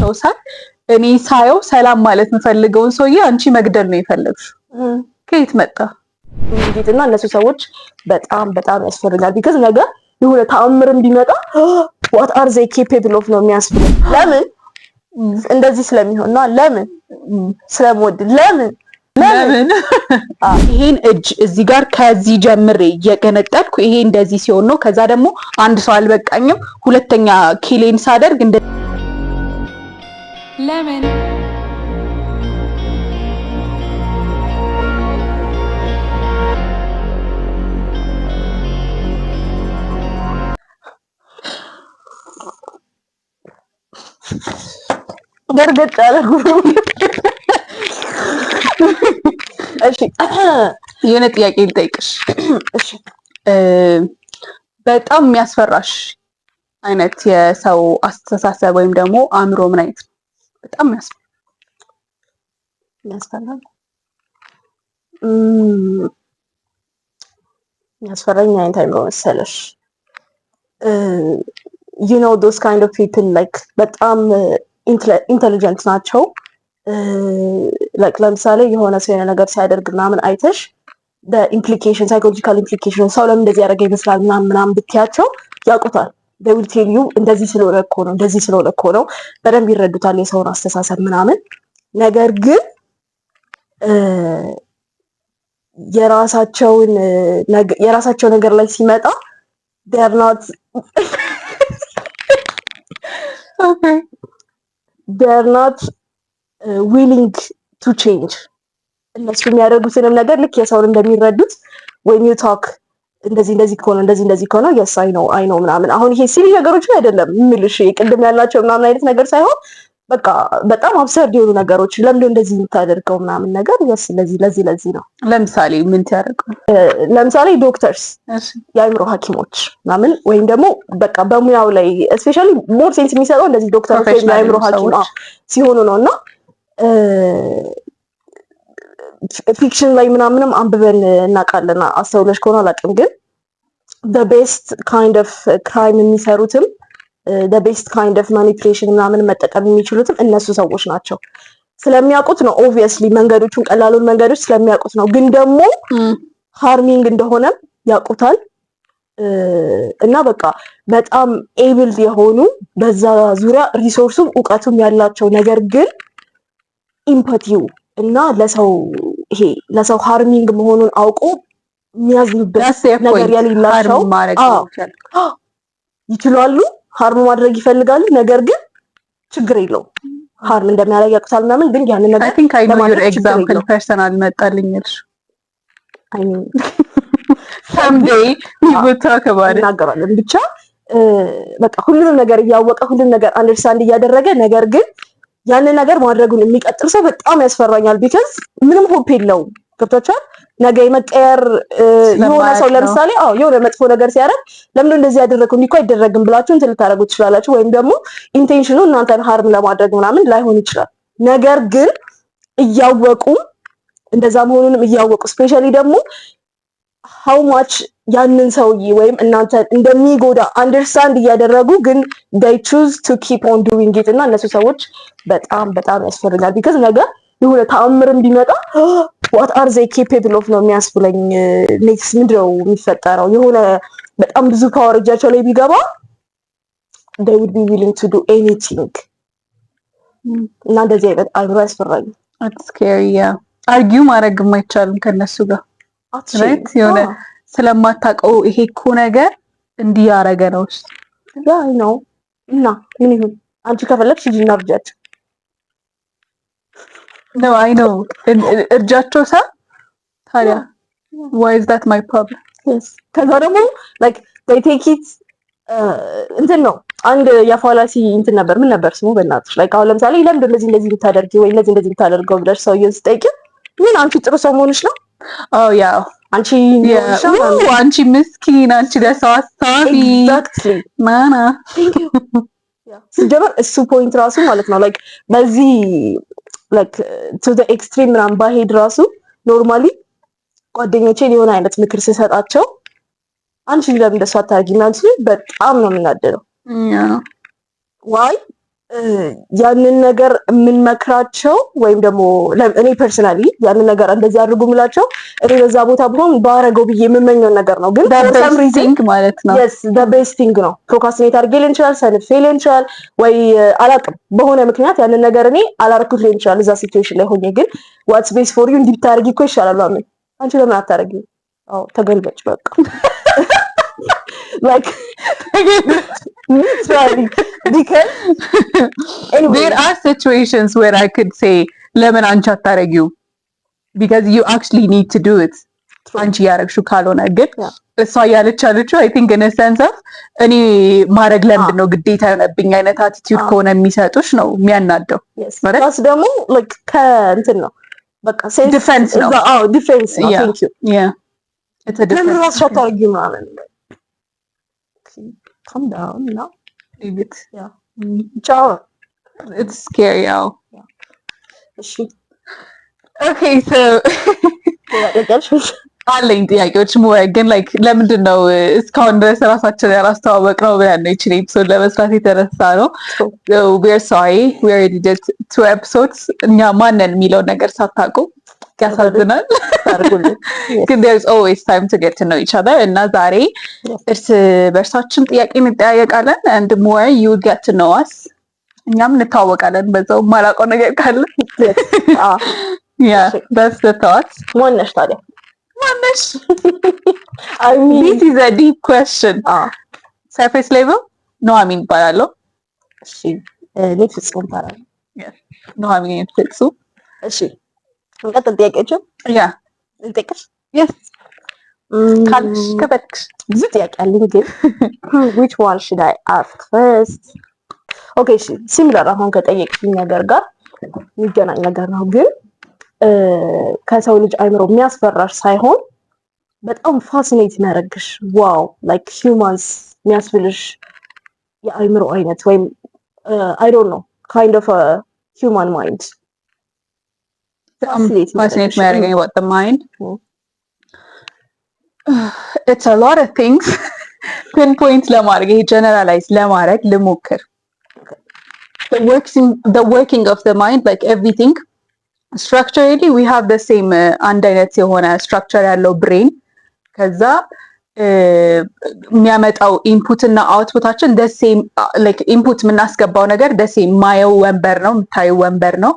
ሰው ሳይ፣ እኔ ሳየው ሰላም ማለት የምፈልገውን ሰውዬ አንቺ መግደል ነው የፈለግሽው። ከየት መጣ? እንዴት እና እነሱ ሰዎች በጣም በጣም ያስፈሩኛል። Because ነገ የሆነ ተአምርም ቢመጣ what are they capable of ነው የሚያስብለው። ለምን እንደዚህ ስለሚሆን ነው። ለምን ስለምወድ፣ ለምን ለምን ይሄን እጅ እዚህ ጋር ከዚህ ጀምሬ እየገነጠልኩ ይሄ እንደዚህ ሲሆን ነው። ከዛ ደግሞ አንድ ሰው አልበቃኝም፣ ሁለተኛ ኪሌን ሳደርግ እንደ ለምን ገርገጥ ያለ። እሺ። የሆነ ጥያቄ ልጠይቅሽ። እሺ። በጣም የሚያስፈራሽ አይነት የሰው አስተሳሰብ ወይም ደግሞ አእምሮ ምን አይነት ነው? በጣም የሚያስፈራ። የሚያስፈራኝ የሚያስፈራኝ አይነት አይምሮ መሰለሽ፣ those kind of people like በጣም intelligent ናቸው። Like ለምሳሌ የሆነ ሰው የሆነ ነገር ሲያደርግ ምናምን አይተሽ implication፣ psychological implication፣ ሰው ለምን እንደዚህ ያደረገ ይመስላል ምናምን ምናምን ብትያቸው ያውቁታል። Will tell you እንደዚህ ስለሆነ እኮ ነው፣ እንደዚህ ስለሆነ እኮ ነው። በደንብ ይረዱታል የሰውን አስተሳሰብ ምናምን። ነገር ግን የራሳቸው ነገር ላይ ሲመጣ they're not willing to change። እነሱ የሚያደርጉትንም ነገር ልክ የሰውን እንደሚረዱት when you talk እንደዚህ እንደዚህ ከሆነ፣ እንደዚህ እንደዚህ ከሆነ፣ yes, I know, I know ምናምን። አሁን ይሄ silly ነገሮችን አይደለም የምልሽ፣ ቅድም ያልናቸው ምናምን አይነት ነገር ሳይሆን በቃ በጣም absurd የሆኑ ነገሮች፣ ለምንድን እንደዚህ የምታደርገው ምናምን ነገር፣ yes ለዚህ ለዚህ ለዚህ ነው። ለምሳሌ ምን ሲያደርገው? ለምሳሌ doctors፣ የአእምሮ ሐኪሞች ምናምን ወይም ደግሞ በቃ በሙያው ላይ especially more sense የሚሰጠው እንደዚህ ዶክተሮች ወይም የአእምሮ ሐኪም ሲሆኑ ነው። እና fiction ላይ ምናምንም አንብበን እናውቃለን። አስተውለሽ ከሆነ አላውቅም፣ ግን best kind of crime የሚሰሩትም best kind of manipulation ምናምን መጠቀም የሚችሉትም እነሱ ሰዎች ናቸው። ስለሚያውቁት ነው። Obviously መንገዶቹን፣ ቀላሉን መንገዶች ስለሚያውቁት ነው። ግን ደግሞ harming እንደሆነም ያውቁታል። እና በቃ በጣም able የሆኑ፣ በዛ ዙሪያ resource ኡም እውቀቱም ያላቸው፣ ነገር ግን empathy ው እና ለሰው ይሄ ለሰው harming መሆኑን አውቆ የሚያዝኑበት ነገር የሌላቸው ይችላሉ። Harm ማድረግ ይፈልጋሉ፣ ነገር ግን ችግር የለውም። Harm እንደሚያደርግ ያውቁታል ምናምን፣ ግን ያንን ነገር ለማድረግ example personal መጣልኝ። Someday we will talk about it. እናገራለን። ብቻ በቃ ሁሉንም ነገር እያወቀ፣ ሁሉንም ነገር understand እያደረገ፣ ነገር ግን ያንን ነገር ማድረጉን የሚቀጥል ሰው በጣም ያስፈራኛል። Because ምንም hope የለውም። ገብቷችኋል? ነገ የመቀየር የሆነ ሰው ለምሳሌ አዎ የሆነ መጥፎ ነገር ሲያደርግ ለምን እንደዚህ ያደረገው፣ እንዲህ እኮ አይደረግም ብላችሁ እንትን ልታደርጉ ትችላላችሁ። ወይም ደግሞ intention ኑ እናንተን harm ለማድረግ ምናምን ላይሆን ይችላል። ነገር ግን እያወቁ፣ እንደዛ መሆኑንም እያወቁ፣ especially ደግሞ how much ያንን ሰውዬ ወይም እናንተ እንደሚጎዳ understand እያደረጉ ግን they choose to keep on doing it። እና እነሱ ሰዎች በጣም በጣም ያስፈሩኛል። Because ነገ የሆነ ተአምርም ቢመጣ what are they capable of ነው የሚያስብለኝ። Next ምንድነው የሚፈጠረው? የሆነ በጣም ብዙ power እጃቸው ላይ ቢገባ they would be willing to do anything። እና እንደዚህ አይነት አእምሮ ያስፈራኝ። Scary, yeah. Argue ማድረግም አይቻልም ከነሱ ጋር፣ right? የሆነ ስለማታውቀው ይሄ እኮ ነገር እንዲህ ያደረገ ነው። Yeah ነው። እና ምን ይሁን፣ አንቺ ከፈለግሽ ሂጂና እርጃቸው። No, I know. እርጃቸው ሳ ታዲያ why is that my problem? ከዛ ደግሞ like they take it እንትን ነው፣ አንድ የ fallacy እንትን ነበር። ምን ነበር ስሙ በእናትሽ? Like አሁን ለምሳሌ ለምንድን እንደዚህ እንደዚህ የምታደርጊ ወይ እንደዚህ እንደዚህ የምታደርገው ብለሽ ሰውየውን ስጠይቂ ምን አንቺ ጥሩ ሰው መሆንሽ ነው? Oh yeah. አንቺ አንቺ ምስኪን፣ አንቺ ለሰው አሳቢ። Exactly. ናና። ሲጀመር እሱ point ራሱ ማለት ነው like በዚህ like to the extreme ምናምን ባሄድ ራሱ normally ጓደኞቼን የሆነ አይነት ምክር ስሰጣቸው አንቺ ለምን እንደሱ አታደርጊ ምናምን ሲሉ በጣም ነው የምናደደው። Why? ያንን ነገር የምንመክራቸው ወይም ደግሞ እኔ personally ያንን ነገር እንደዚህ አድርጉ የምላቸው እኔ በዛ ቦታ ብሆን ባረገው ብዬ የምመኘውን ነገር ነው። ግን thing ማለት ነው። Yes, best thing ነው። Procrastinate አድርጌ ሊሆን ይችላል፣ ሰንፌ ሊሆን ይችላል፣ ወይ አላውቅም። በሆነ ምክንያት ያንን ነገር እኔ አላረኩት ሊሆን ይችላል እዛ situation ላይ ሆኜ። ግን what's best for you እንዲህ ብታደርጊ እኮ ይሻላል። አሜን፣ አንቺ ለምን አታደርጊ? አዎ፣ ተገልበጭ በቃ፣ like literally, because anyway, there are situations where I could say ለምን አንቺ አታረጊው because you actually need to do it አንቺ እያረግሽው ካልሆነ። ግን እሷ እያለች ያለችው I think in a sense of እኔ ማድረግ ለምንድን ነው ግዴታ የሆነብኝ አይነት attitude ከሆነ የሚሰጡሽ ነው የሚያናደው። Plus ደግሞ like ከእንትን ነው በቃ Defense ነው። አዎ፣ defense ነው። Thank you. ለምን እራስሽ አታረጊው ምናምን፣ calm down ነው። Leave it. Yeah. ቻው። It's scary. ያው እሺ። Okay, so አለኝ ጥያቄዎች more ግን like ለምንድን ነው እስካሁን ድረስ ራሳችን ያላስተዋወቅ ነው ብለን ነው ይችን episode ለመስራት የተነሳ ነው። We're sorry, we already did two episodes እኛ ማንን የሚለውን ነገር ሳታውቁ፣ ያሳዝናል። ግን there's always time to get to know each other እና ዛሬ እርስ በእርሳችን ጥያቄ እንጠያየቃለን and more you get to know us፣ እኛም እንተዋወቃለን በዛው የማላውቀው ነገር ካለ። Yeah, that's the thought. ማነሽ ታዲያ? ማነሽ? I mean, this is a deep question. Surface level ኑሐሚን እባላለሁ። እሺ፣ እኔ ፍጹም እባላለሁ። ኑሐሚን፣ ፍጹም። እሺ፣ እንቀጥል ጥያቄዎችን። Yeah. ልጠይቅሽ? Yes, ካልሽ ከበድክሽ። ብዙ ጥያቄ አለኝ ግን which one should I ask first? Okay, እሺ፣ similar አሁን ከጠየቅሽኝ ነገር ጋር የሚገናኝ ነገር ነው፣ ግን ከሰው ልጅ አይምሮ የሚያስፈራሽ ሳይሆን በጣም fascinate የሚያደርግሽ፣ wow, like humans የሚያስብልሽ የአይምሮ አይነት ወይም I don't know, kind of human mind? Fascinate የሚያደርገኝ about the mind, it's a lot of things. Pinpoint ለማድረግ፣ ይሄ generalize ለማድረግ ልሞክር። The working of the mind, like everything structurally we have the same, አንድ አይነት የሆነ structure ያለው brain። ከዛ የሚያመጣው input እና output ኣችን the same, like input የምናስገባው ነገር the same፣ ማየው ወንበር ነው፣ የምታየው ወንበር ነው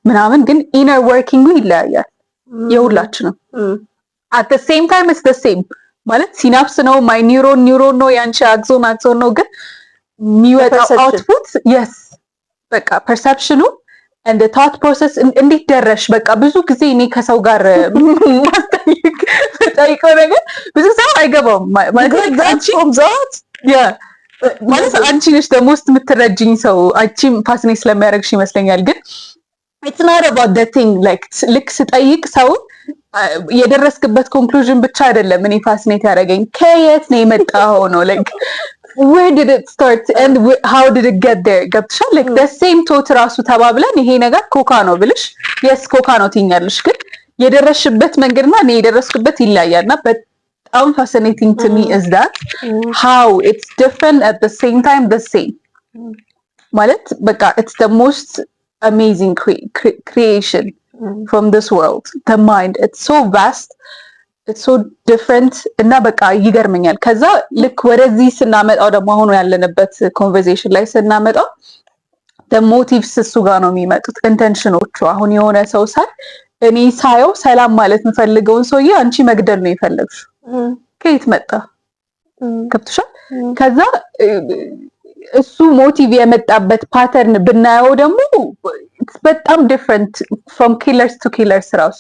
ምናምን፣ ግን inner working ኡ ይለያያል የሁላችንም። At the same time it's the same ማለት synapse ነው፣ my neuron neuron ነው፣ ያንቺ axon axon ነው፣ ግን የሚወጣው output, yes, በቃ perception ኑ and the thought process እንዴት ደረሽ? በቃ ብዙ ጊዜ እኔ ከሰው ጋር ማስጠይቅ ጠይቀው ነገር ብዙ ሰው አይገባውም። ማለት አንቺ ነሽ the most የምትረጅኝ ሰው፣ አንቺም fascinate ስለሚያደርግሽ ይመስለኛል። ግን it's not about the thing, like ልክ ስጠይቅ ሰው የደረስክበት conclusion ብቻ አይደለም እኔ fascinate ያደረገኝ፣ ከየት ነው የመጣኸው ነው። Like where did it start and how did it get there? ገብቶሻል? Like the same thought ራሱ ተባብለን ይሄ ነገር ኮካ ነው ብልሽ yes, ኮካ ነው ትይኛለሽ፣ ግን የደረስሽበት መንገድና እኔ የደረስኩበት ይለያያል። እና በጣም fascinating to me is that how it's different, at the same time the same። ማለት በቃ it's the most amazing creation from this world, the mind. It's so vast, it's so different እና በቃ ይገርመኛል። ከዛ ልክ ወደዚህ ስናመጣው ደግሞ አሁኑ ያለንበት conversation ላይ ስናመጣው motives እሱ ጋር ነው የሚመጡት፣ intention ኦቹ። አሁን የሆነ ሰው ሳይ፣ እኔ ሳየው ሰላም ማለት የምፈልገውን ሰውዬ አንቺ መግደል ነው የፈለግሽው። ከየት መጣ? ገብቶሻል? ከዛ እሱ motive የመጣበት pattern ብናየው ደግሞ በጣም different from killers to killers ራሱ።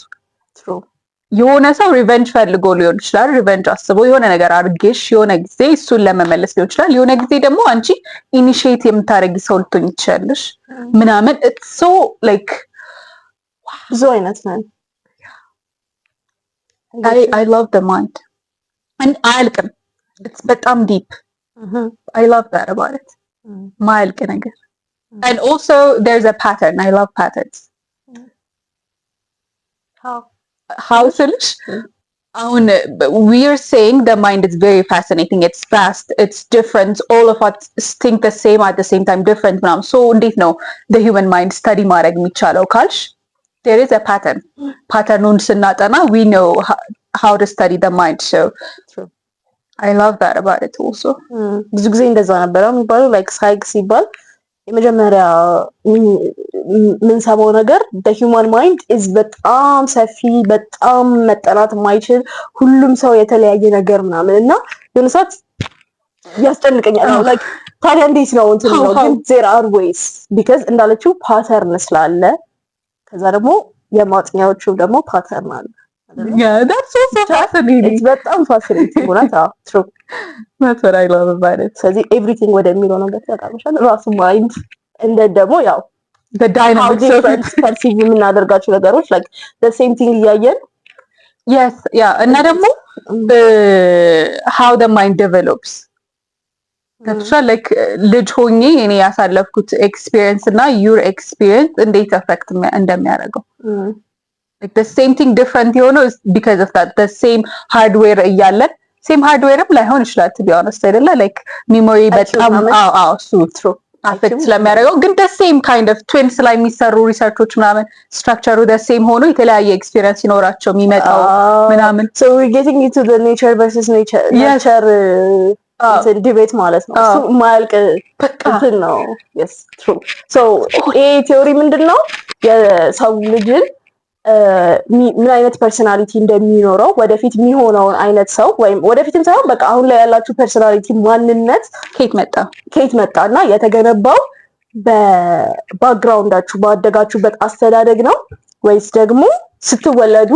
የሆነ ሰው revenge ፈልጎ ሊሆን ይችላል። Revenge አስቦ የሆነ ነገር አድርጌሽ የሆነ ጊዜ እሱን ለመመለስ ሊሆን ይችላል። የሆነ ጊዜ ደግሞ አንቺ initiate የምታደርጊ ሰው ልትሆኝ ትችላለሽ ምናምን። It's so like ብዙ አይነት ነን። I love the mind. አያልቅም። It's በጣም deep. I love that about it፣ ማያልቅ ነገር። And also there's a pattern. I love patterns. How? How ስልሽ አሁን we are saying the mind is very fascinating, it's vast, it's different, all of us think the same, at the same time different ምናምን። So እንዴት ነው the human mind study ማድረግ የሚቻለው ካልሽ there is a pattern። Pattern ኡን ስናጠና we know how to study the mind, so True. I love that about it also. ብዙ ጊዜ እንደዛ ነበረ የሚባለው። Like psych ሲባል የመጀመሪያ የምንሰማው ነገር human mind is በጣም ሰፊ፣ በጣም መጠናት የማይችል፣ ሁሉም ሰው የተለያየ ነገር ምናምን እና የሆነ ሰዓት ያስጨንቀኛል። Like ታዲያ እንዴት ነው እንትን ነው? ግን there are ways because እንዳለችው pattern ስላለ፣ ከዛ ደግሞ የማጥኛዎቹ ደግሞ pattern አለ። Yeah, that's also fascinating. በጣም fascinating እውነት። አዎ፣ true. That's what I love about it. ስለዚህ everything ወደሚለው ነገር ተቃርበሻል። ራሱ mind እንደ ደግሞ ያው the dynamics of it. Perceive የምናደርጋቸው ነገሮች like the same thing እያየን Yes, yeah. እና ደግሞ how the mind develops ገብቶሻል? Like ልጅ ሆኜ እኔ ያሳለፍኩት experience እና your experience እንዴት affect እንደሚያደርገው፣ like the same thing different የሆነው is because of that. The same hardware እያለን፣ same hardware ም ላይሆን ይችላል to be honest አይደለ? Like memory በጣም አዎ፣ እሱ true. Affect ስለሚያደርገው፣ ግን the same kind of twins ላይ የሚሰሩ research ኦች ምናምን structure ኡ the same ሆኖ የተለያየ experience ሲኖራቸው የሚመጣው ምናምን። So we're getting into the nature versus nature nurture debate ማለት ነው። እሱ የማያልቅ እንትን ነው። Yes, true. So ይሄ theory ምንድን ነው? የሰው ልጅን ምን አይነት personality እንደሚኖረው፣ ወደፊት የሚሆነውን አይነት ሰው ወይም ወደፊትም ሳይሆን በቃ አሁን ላይ ያላችሁ personality ማንነት ከየት መጣ? ከየት መጣ እና የተገነባው በ background ኣችሁ፣ ባደጋችሁበት አስተዳደግ ነው ወይስ ደግሞ ስትወለዱ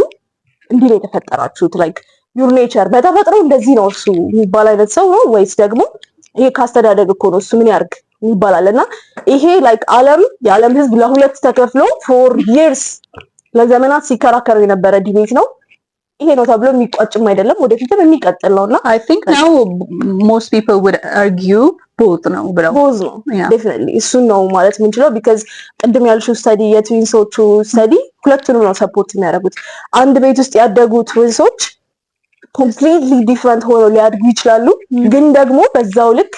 እንዲህ ነው የተፈጠራችሁት፣ like your nature በተፈጥሮ እንደዚህ ነው እሱ የሚባል አይነት ሰው ነው ወይስ ደግሞ ይሄ ካስተዳደግ እኮ ነው፣ እሱ ምን ያርግ ይባላል። እና ይሄ like ዓለም የዓለም ሕዝብ ለሁለት ተከፍሎ for years ለዘመናት ሲከራከሩ የነበረ debate ነው። ይሄ ነው ተብሎ የሚቋጭም አይደለም፣ ወደፊትም የሚቀጥል ነው እና I think now most people would argue both ነው ብለው። Both ነው፣ definitely እሱን ነው ማለት የምንችለው። Because ቅድም ያልሽው study፣ የ twins ኦቹ study ሁለቱንም ነው support የሚያደርጉት። አንድ ቤት ውስጥ ያደጉ twins ኦች completely different ሆነው ሊያድጉ ይችላሉ፣ ግን ደግሞ በዛው ልክ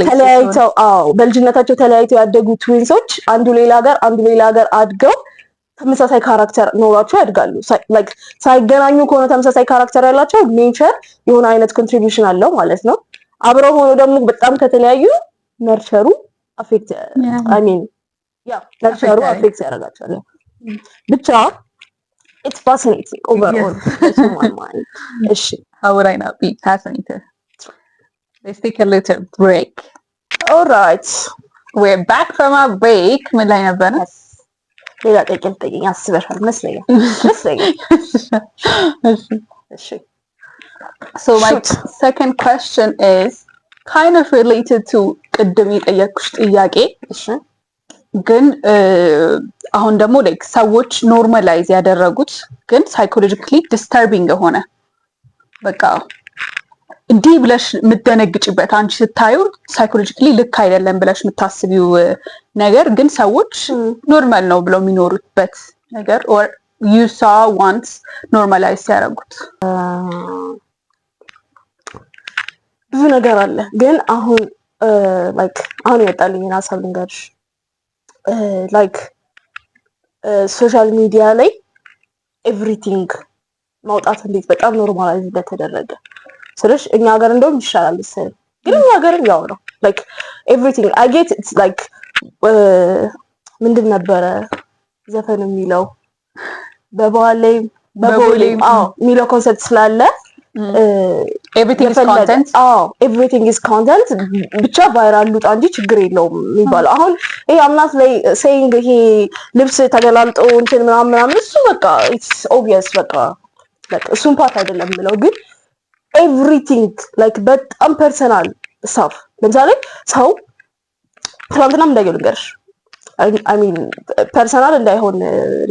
ተለያይተው፣ አዎ፣ በልጅነታቸው ተለያይተው ያደጉ twins ኦች አንዱ ሌላ ሀገር አንዱ ሌላ ሀገር አድገው ተመሳሳይ character ኖሯቸው ያድጋሉ። Like ሳይገናኙ ከሆነ ተመሳሳይ character ያላቸው nature የሆነ አይነት contribution አለው ማለት ነው። አብረው ሆኖ ደግሞ በጣም ከተለያዩ nurture ኡ affect፣ I mean, yeah, nurture ኡ affect ያደርጋቸዋል። ብቻ it's fascinating overall. እሺ። How would I not be fascinated? Let's take a little break. Alright. We're back from our break. ምን ላይ ነበረ? ሌላ ጥያቄ ልጠይቅኝ አስበሻል መስለኛል። እሺ። So my second question is kind of related to ቅድም የጠየቅኩሽ ጥያቄ፣ ግን አሁን ደግሞ like ሰዎች normalize ያደረጉት ግን psychologically disturbing የሆነ፣ በቃ እንዲህ ብለሽ የምትደነግጭበት፣ አንቺ ስታዩ psychologically ልክ አይደለም ብለሽ የምታስቢው ነገር ግን ሰዎች normal ነው ብለው የሚኖሩበት ነገር or you saw once normalize ሲያደርጉት። ብዙ ነገር አለ፣ ግን አሁን like አሁን የመጣልኝን ሀሳብ ልንገርሽ። Like social media ላይ everything ማውጣት እንዴት በጣም normalize እንደተደረገ ስልሽ እኛ ሀገር እንደውም ይሻላል መሰለኝ፣ ግን እኛ ሀገርም ያው ነው። Like everything, I get, it's like ምንድን ነበረ ዘፈን የሚለው፣ በባሌ በቦሌ፣ አዎ፣ የሚለው concept ስላለ everything is content። አዎ፣ everything is content፣ ብቻ viral ልውጣ እንጂ ችግር የለውም የሚባለው። አሁን ይሄ I'm not like saying ይሄ ልብስ ተገላልጦ እንትን ምናምን ምናምን፣ እሱ በቃ it's obvious፣ በቃ እሱን part አይደለም የምለው፣ ግን everything like በጣም personal stuff። ለምሳሌ ሰው ትናንትናም እንዳየው ልንገርሽ፣ I mean personal እንዳይሆን፣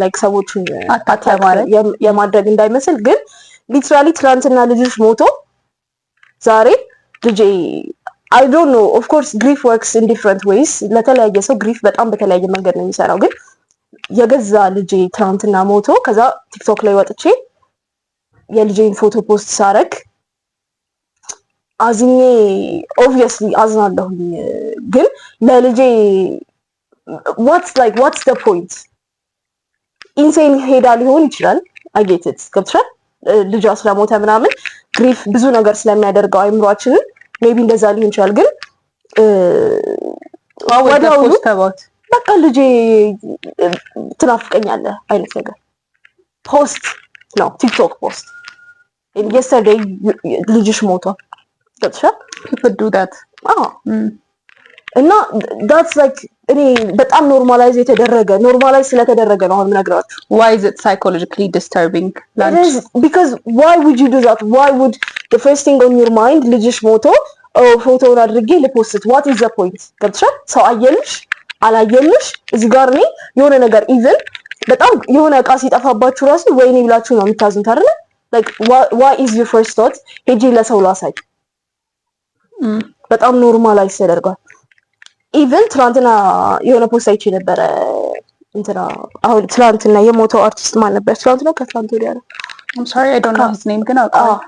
like ሰዎችን attack የማድረግ እንዳይመስል፣ ግን literally ትናንትና ልጅሽ ሞቶ ዛሬ ልጄ፣ I don't know, of course grief works in different ways፣ ለተለያየ ሰው grief በጣም በተለያየ መንገድ ነው የሚሰራው። ግን የገዛ ልጄ ትናንትና ሞቶ ከዛ ቲክቶክ ላይ ወጥቼ የልጄን ፎቶ post ሳረግ አዝኜ፣ obviously አዝናለሁኝ፣ ግን ለልጄ what's like, what's the point? Insane ሄዳ ሊሆን ይችላል። I get it፣ ገብቶሻል? ልጇ ስለሞተ ምናምን grief ብዙ ነገር ስለሚያደርገው አይምሯችንን maybe እንደዛ ሊሆን ይችላል። ግን ወዲያውኑ በቃ ልጄ ትናፍቀኛለህ አይነት ነገር post ነው፣ TikTok post። Yesterday ልጅሽ ሞቷል። ገብቶሻል? People do that. አዎ፣ እና that's like እኔ በጣም normalize ስለተደረገ ነው አሁን የምነግራችሁ። Why is it psychologically disturbing? Because why would you do that? Why would the first thing on your mind ልጅሽ ሞቶ ፎቶውን አድርጌ ል post? What is the point? ገብቶሻል? ሰው አየልሽ አላየልሽ እዚህ ጋር እኔ የሆነ ነገር even በጣም የሆነ እቃ ሲጠፋባችሁ ራሱ ወይኔ ብላችሁ ነው የምታዝኑት አይደለ? Like, why is your first thought ሄጄ ለሰው ላሳይ? በጣም normalize ተደርጓል። Even ትናንትና የሆነ post አይቼ ነበረ። እንትና አሁን ትናንትና የሞተው አርቲስት ማን ነበር? ትናንት ነው ከትናንት ወዲያ ነው። I'm sorry, I don't know his name፣ ግን አውቀዋለሁ።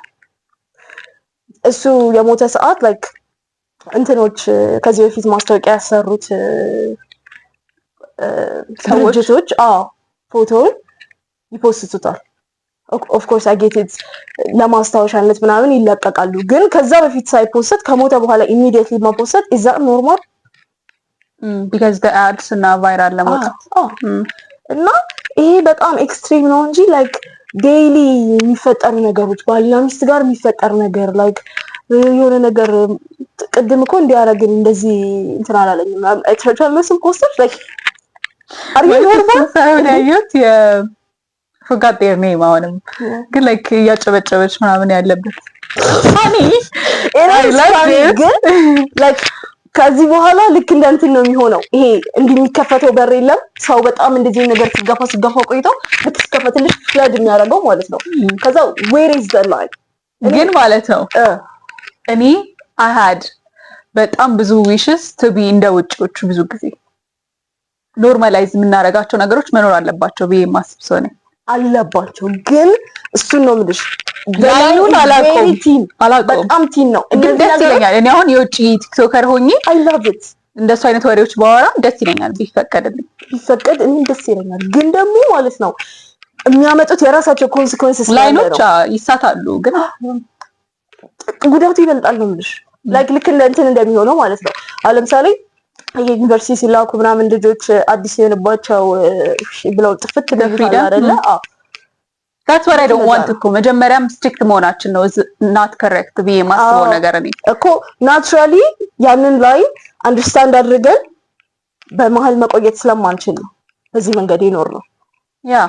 እሱ የሞተ ሰዓት like እንትኖች ከዚህ በፊት ማስታወቂያ ያሰሩት ድርጅቶች፣ አዎ፣ ፎቶውን ይ post ቱታል። Of course I get it፣ ለማስታወሻነት ምናምን ይለቀቃሉ። ግን ከዛ በፊት ሳይ post ከሞተ በኋላ immediately ማ post፣ is that normal? Because the ads እና viral ለመውጣት። እና ይሄ በጣም extreme ነው እንጂ like daily የሚፈጠሩ ነገሮች፣ ባልና ሚስት ጋር የሚፈጠር ነገር፣ like የሆነ ነገር ቅድም እኮ እንዲያደርግን እንደዚህ እንትን አላለኝም አይተሻል? Post ኦች like are you normal? ሳይሆን ያየሁት የ forgot their name አሁንም፣ ግን like እያጨበጨበች ምናምን ያለበት funny። ግን like ከዚህ በኋላ ልክ እንደ እንትን ነው የሚሆነው። ይሄ እንዲህ የሚከፈተው በር የለም። ሰው በጣም እንደዚህ ነገር ሲገፋ ሲገፋ ቆይቶ ልክ ሲከፈትልሽ flood የሚያደርገው ማለት ነው። ከዛ where is the line? ግን ማለት ነው እኔ I had በጣም ብዙ wishes to be እንደ ውጭዎቹ። ብዙ ጊዜ normalize የምናደርጋቸው ነገሮች መኖር አለባቸው ብዬ የማስብ ሰው ነኝ። አለባቸው፣ ግን እሱን ነው የምልሽ። Line ኡን አላውቀውም አላውቀውም። በጣም thin ነው። ግን ደስ ይለኛል። እኔ አሁን የውጭ TikToker ሆኜ I love it. እንደሱ አይነት ወሬዎች ባወራ ደስ ይለኛል፣ ቢፈቀድልኝ። ቢፈቀድ እኔም ደስ ይለኛል። ግን ደግሞ ማለት ነው የሚያመጡት የራሳቸው consequences line ኦች ይሳታሉ፣ ግን ጉዳቱ ይበልጣል ነው የምልሽ። Like ልክ እንደ እንትን እንደሚሆነው ማለት ነው። አሁን ለምሳሌ የዩኒቨርሲቲ ሲላኩ ምናምን ልጆች አዲስ የሆነባቸው ብለው ጥፍት freedom አይደለ? አዎ። That's what I don't want እኮ። መጀመሪያም strict መሆናችን ነው not correct ብዬ የማስበው ነገር እኔ። እኮ naturally ያንን line understand አድርገን በመሀል መቆየት ስለማንችል ነው በዚህ መንገድ ይኖር ነው። Yeah,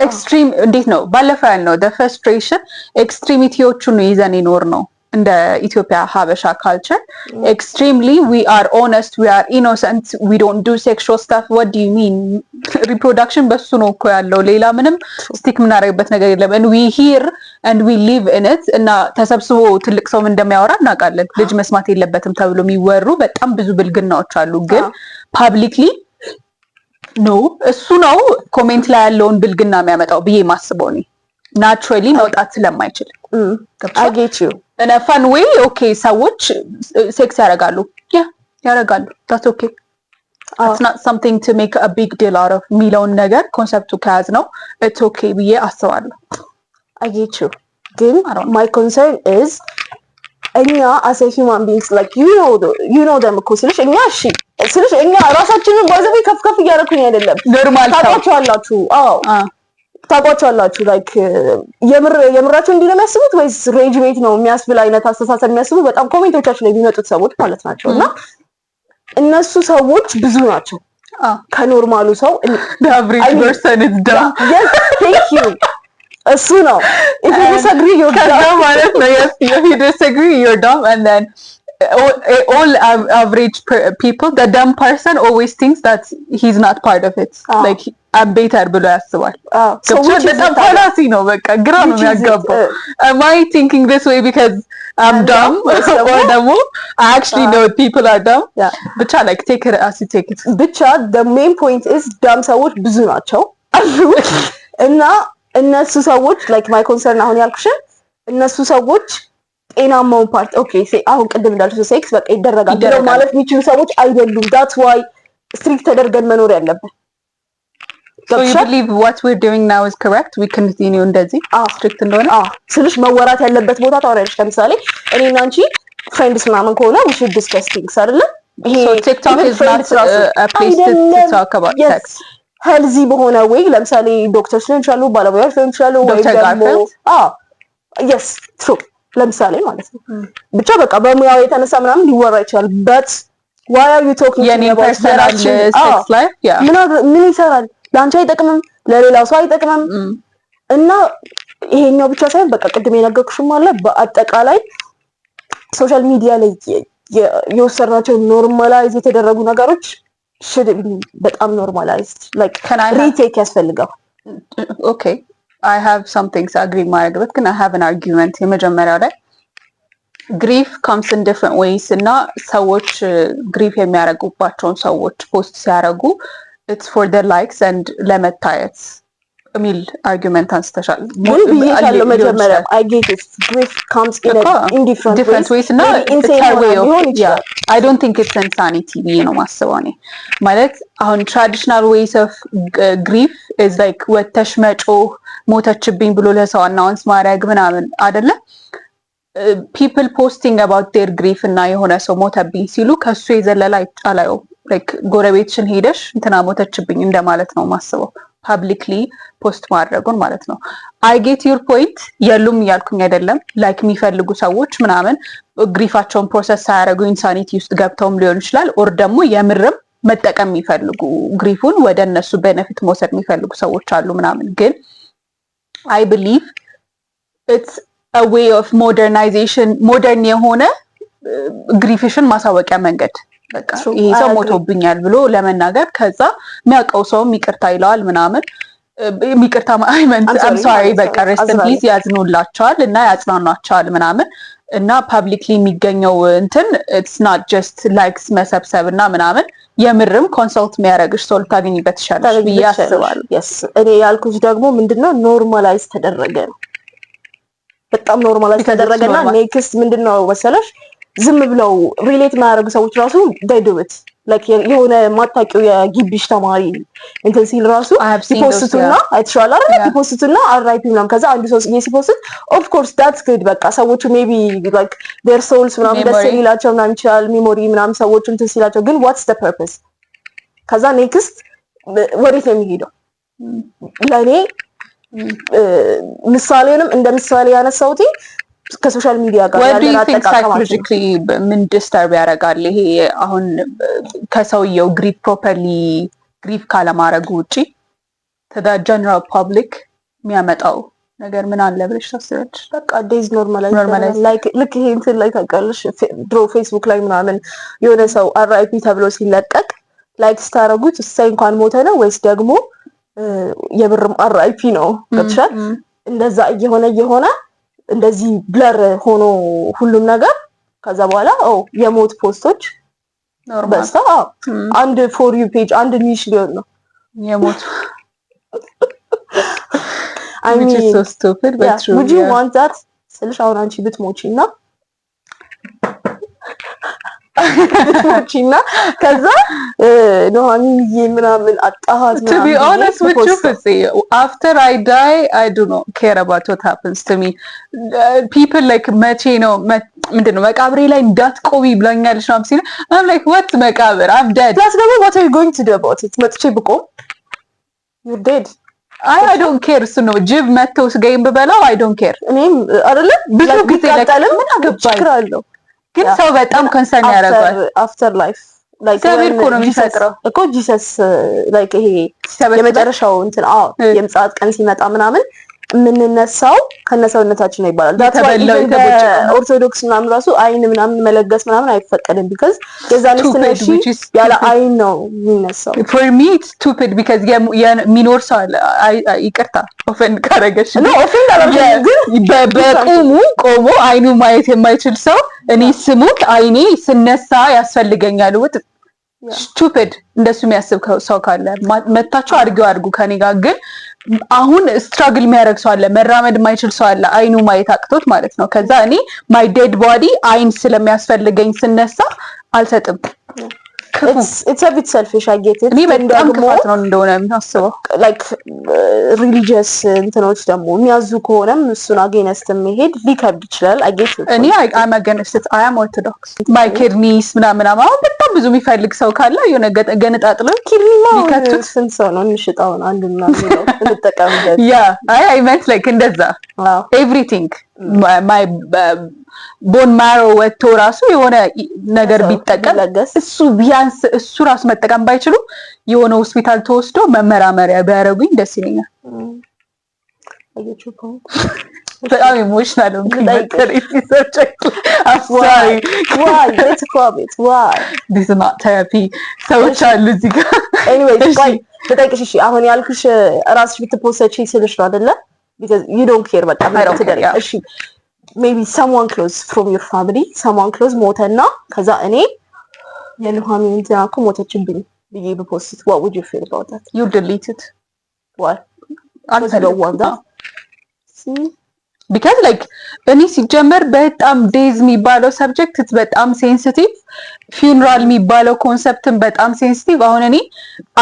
extreme እንዴት ነው፣ ባለፈው ያልነው the frustration extremity ዎቹን ይዘን ይኖር ነው። እንደ ኢትዮጵያ ሀበሻ culture extremely we are honest, we are innocent, we don't do sexual stuff. What do you mean? Reproduction በሱ ነው እኮ ያለው። ሌላ ምንም stick የምናደርግበት ነገር የለም። And we hear and we live in it። እና ተሰብስቦ ትልቅ ሰው ምን እንደሚያወራ እናውቃለን። ልጅ መስማት የለበትም ተብሎ የሚወሩ በጣም ብዙ ብልግናዎች አሉ። ግን publicly no፣ እሱ ነው comment ላይ ያለውን ብልግና የሚያመጣው ብዬ ማስበው እኔ፣ naturally መውጣት ስለማይችል። I get you. In a fun way, okay፣ ሰዎች sex ያደርጋሉ፣ yeah፣ ያደርጋሉ፣ that's okay, it's not something to make a big deal out of የሚለውን ነገር concept ኡ ከያዝ ነው it's okay ብዬ አስባለሁ። I get you፣ ግን my concern is እኛ as a human beings, like you know them እኮ ስልሽ፣ እኛ እሺ ስልሽ እኛ ራሳችንን ባይዘው ከፍ ከፍ እያደረኩኝ አይደለም። Normal ሰው። ታውቋቸዋላችሁ። አዎ፣ ታውቋቸዋላችሁ። Like የምር የምራቸው እንዲህ ነው የሚያስቡት ወይስ rage bait ነው የሚያስብል አይነት አስተሳሰብ የሚያስቡ በጣም comment ኦቻችን ላይ የሚመጡት ሰዎች ማለት ናቸው። እና እነሱ ሰዎች ብዙ ናቸው ከ normal ኡ ሰው። The average person is dumb. Yes, thank you። እሱ ነው። If you disagree, you're ከዛ dumb. ማለት ነው፣ yes, if you disagree, you're dumb. And then all average people, the dumb person always thinks that he's not part of it, like I'm better ብሎ ያስባል። በጣም fallacy ነው። በቃ ግራ ነው የሚያጋባው። Am I thinking this way because I'm dumb or ደግሞ I actually know people are dumb? ብቻ like take it as you take it. ብቻ the main point is dumb ሰዎች ብዙ ናቸው አሉ እና እነሱ ሰዎች like my concern አሁን ያልኩሽን እነሱ ሰዎች ጤናማውን part okay አሁን ቅድም እንዳልሽው sex በቃ ይደረጋል ብለው ይደረጋል። ማለት የሚችሉ ሰዎች አይደሉም። That's why strict ተደርገን መኖር ያለብን። So you ገብቶሻል? believe what we're doing now is correct? We continue እንደዚህ አዎ። strict እንደሆነ? አዎ ስልሽ መወራት ያለበት ቦታ ታወሪያለሽ። ለምሳሌ እኔና አንቺ friends ምናምን ከሆነ we should discuss things አይደለ? ይሄ So TikTok even is not friends ራሱ a place to አይደለም። talk about Yes. sex. Healthy በሆነ way ለምሳሌ ዶክተርስ ሊሆን ይችላሉ፣ ባለሙያዎች ሊሆን ይችላሉ፣ ወይም ዶክተር ደግሞ ጋርፊልድ? አዎ yes, true፣ ለምሳሌ ማለት ነው። ብቻ በቃ በሙያው የተነሳ ምናምን ሊወራ ይችላል። But why are you talking የኔ personal sex life, yeah. ምን ይሰራል? ለአንቺ አይጠቅምም፣ ለሌላው ሰው አይጠቅምም። እና ይሄኛው ብቻ ሳይሆን በቃ ቅድም የነገርኩሽም አለ፣ በአጠቃላይ social media ላይ የወሰድናቸው normalize የተደረጉ ነገሮች should በጣም normalized like Can I have retake ያስፈልጋል። Okay, I have some things agree ማድረግበት ግን I have an argument። የመጀመሪያው ላይ grief comes in different ways እና ሰዎች grief የሚያደርጉባቸውን ሰዎች post ሲያደርጉ it's for the likes and ለመታየት የሚል argument አንስተሻል። ግን ብዬሻለሁ ሊሆን መጀመሪያ ይችላል። I get it, grief comes in different different ways እና insane ሊሆን ይችላል። I don't think it's insanity ብዬ ነው ማስበው እኔ። ማለት አሁን traditional ways of grief is like ወተሽ መጮህ፣ ሞተችብኝ ብሎ ለሰው announce ማድረግ ምናምን አይደለ? People posting about their grief እና የሆነ ሰው ሞተብኝ ሲሉ ከሱ የዘለለ አላየውም። Like ጎረቤትሽን ሄደሽ እንትና ሞተችብኝ እንደማለት ነው ማስበው publicly post ማድረጉን ማለት ነው። I get your point፣ የሉም እያልኩኝ አይደለም። Like የሚፈልጉ ሰዎች ምናምን grief ኣቸውን process ሳያደርጉ insanity ውስጥ ገብተውም ሊሆን ይችላል። Or ደግሞ የምርም መጠቀም የሚፈልጉ፣ grief ኡን ወደ እነሱ benefit መውሰድ የሚፈልጉ ሰዎች አሉ ምናምን። ግን I believe it's a way of modernization፣ modern የሆነ grief ሽን ማሳወቂያ መንገድ። በቃ ይሄ ሰው ሞቶብኛል ብሎ ለመናገር፣ ከዛ የሚያውቀው ሰውም ይቅርታ ይለዋል ምናምን፣ ይቅርታ sorry በቃ rest in peace፣ ያዝኑላቸዋል እና ያጽናኗቸዋል ምናምን። እና publicly የሚገኘው እንትን it's not just likes መሰብሰብ እና ምናምን፣ የምርም consult የሚያደርግሽ ሰው ልታገኝበት ትችላለሽ ብዬ አስባለሁ። እኔ ያልኩት ደግሞ ምንድነው normalize ተደረገ ነው። በጣም normalize ተደረገና next ምንድነው መሰለሽ ዝም ብለው relate የማያደርጉ ሰዎች ራሱ they do it። Like የሆነ ማታውቂው የግቢሽ ተማሪ እንትን ሲል ራሱ ይ post ቱና አይተሽዋል አይደል? ይ post ቱና RIP ምናምን። ከዛ አንዱ ሰው ሲ post of course that's good፣ በቃ ሰዎቹ maybe like their souls ምናምን ደስ ሊላቸው ምናምን ይችላል፣ memory ምናምን ሰዎቹ እንትን ሲላቸው፣ ግን what's the purpose? ከዛ next ወዴት ነው የሚሄደው? ለእኔ ምሳሌውንም እንደ ምሳሌ ያነሳሁት ከ social media ጋር ያለን አጠቃቀማችን ምን disturb ያደርጋል? ይሄ አሁን ከሰውየው grief properly grief ካለማድረጉ ውጪ to the general public የሚያመጣው ነገር ምን አለ ብለሽ ታስቢያለሽ? በቃ death normalize like ልክ ይሄ እንትን ላይ ታውቂያለሽ፣ ድሮ ፌስቡክ ላይ ምናምን የሆነ ሰው RIP ተብሎ ሲለቀቅ like ስታደርጉት እሰይ እንኳን ሞተ ነው ወይስ ደግሞ የብርም RIP ነው? ገብቶሻል? እንደዛ እየሆነ እየሆነ እንደዚህ blur ሆኖ ሁሉም ነገር ከዛ በኋላ የሞት post ኦች በዝተው አንድ for you page አንድ niche ሊሆን ነው። የሞት። I Which is mean, so stupid but yeah. true. Would you want that ስልሽ አሁን አንቺ ብትሞቺ እና ከዛ ኑሐሚንዬ ምናምን አጣሃት To be honest with you, Fitzy, after I die, I do not care about what happens to me. People like መቼ ነው ምንድን ነው መቃብሬ ላይ እንዳትቆሚ ብላኛለች ምናምን ሲሉ I'm like, what መቃብር? I'm dead. Plus ደግሞ what are you going to do about it? መጥቼ ብቆም you're dead. I don't care። እሱ ነው ጅብ መተው ስጋዬን ብበላው I don't care። እኔም አይደለ ብዙ ጊዜ ቢቃጠልም ምን አገባኝ? ችግር አለው። ግን ሰው በጣም concern ያደርገዋል። After life እግዚአብሔር እኮ ነው የሚፈጥረው። እኮ Jesus like ይሄ የመጨረሻው እንትን አዎ የምጽአት ቀን ሲመጣ ምናምን የምንነሳው ከነሰውነታችን ነው ይባላል። የተበላው በኦርቶዶክስ ምናምን ራሱ አይን ምናምን መለገስ ምናምን አይፈቀድም። Because የዛኔ ስትነሺ ያለ አይን ነው የሚነሳው። For me it's stupid because የሚኖር ሰው አለ። ይቅርታ offend ካረገሽ። No, offend አላደረገኝም፣ ግን በቁሙ ቆሞ አይኑ ማየት የማይችል ሰው እኔ ስሙት አይኔ ስነሳ ያስፈልገኛል። ውጥ Stupid እንደሱ የሚያስብ ሰው ካለ መታችሁ አድርጊው አድርጉ ከኔ ጋር። ግን አሁን struggle የሚያደርግ ሰው አለ፣ መራመድ የማይችል ሰው አለ፣ አይኑ ማየት አቅቶት ማለት ነው። ከዛ እኔ my dead body አይን ስለሚያስፈልገኝ ስነሳ አልሰጥም። It's a bit selfish, I get it። እኔ በጣም ክፋት ነው እንደሆነ የማስበው። Like religious እንትኖች ደግሞ የሚያዙ ከሆነም እሱን against መሄድ ሊከብድ ይችላል። I get። እኔ I'm against it. I am Orthodox. My kidneys ምናምን አሁን በጣም ብዙ የሚፈልግ ሰው ካለ የሆነ ገነጣጥለው Kidney ማ ሊከቱት ስንት ሰው ነው እንሽጣውን አንዱ ምናምን የሚለው እንጠቀምበት። Yeah, I meant like እንደዛ everything, my bone marrow ወጥቶ ራሱ የሆነ ነገር ቢጠቀም እሱ ቢያንስ እሱ ራሱ መጠቀም ባይችሉ የሆነ ሆስፒታል ተወስዶ መመራመሪያ ቢያደርጉኝ ደስ ይለኛል። በጣም emotional ሆንኩኝ። Therapy ሰዎች አሉ እዚህ ጋር። Anyways ቆይ ልጠይቅሽ። እሺ አሁን ያልኩሽ ራስሽ ብት post ቺ ስልሽ ነው አይደለ? Because you don't care በቃ ትደረግ። እሺ maybe someone close from your family, someone close ሞተና ከዛ እኔ የኑሃሚን እንትና እኮ ሞተችብኝ ብዬ ብ post, what would you feel about that? You delete it. Why? አልፈልግም because like እኔ ሲጀመር በጣም death የሚባለው subject በጣም sensitive፣ funeral የሚባለው concept ን በጣም sensitive። አሁን እኔ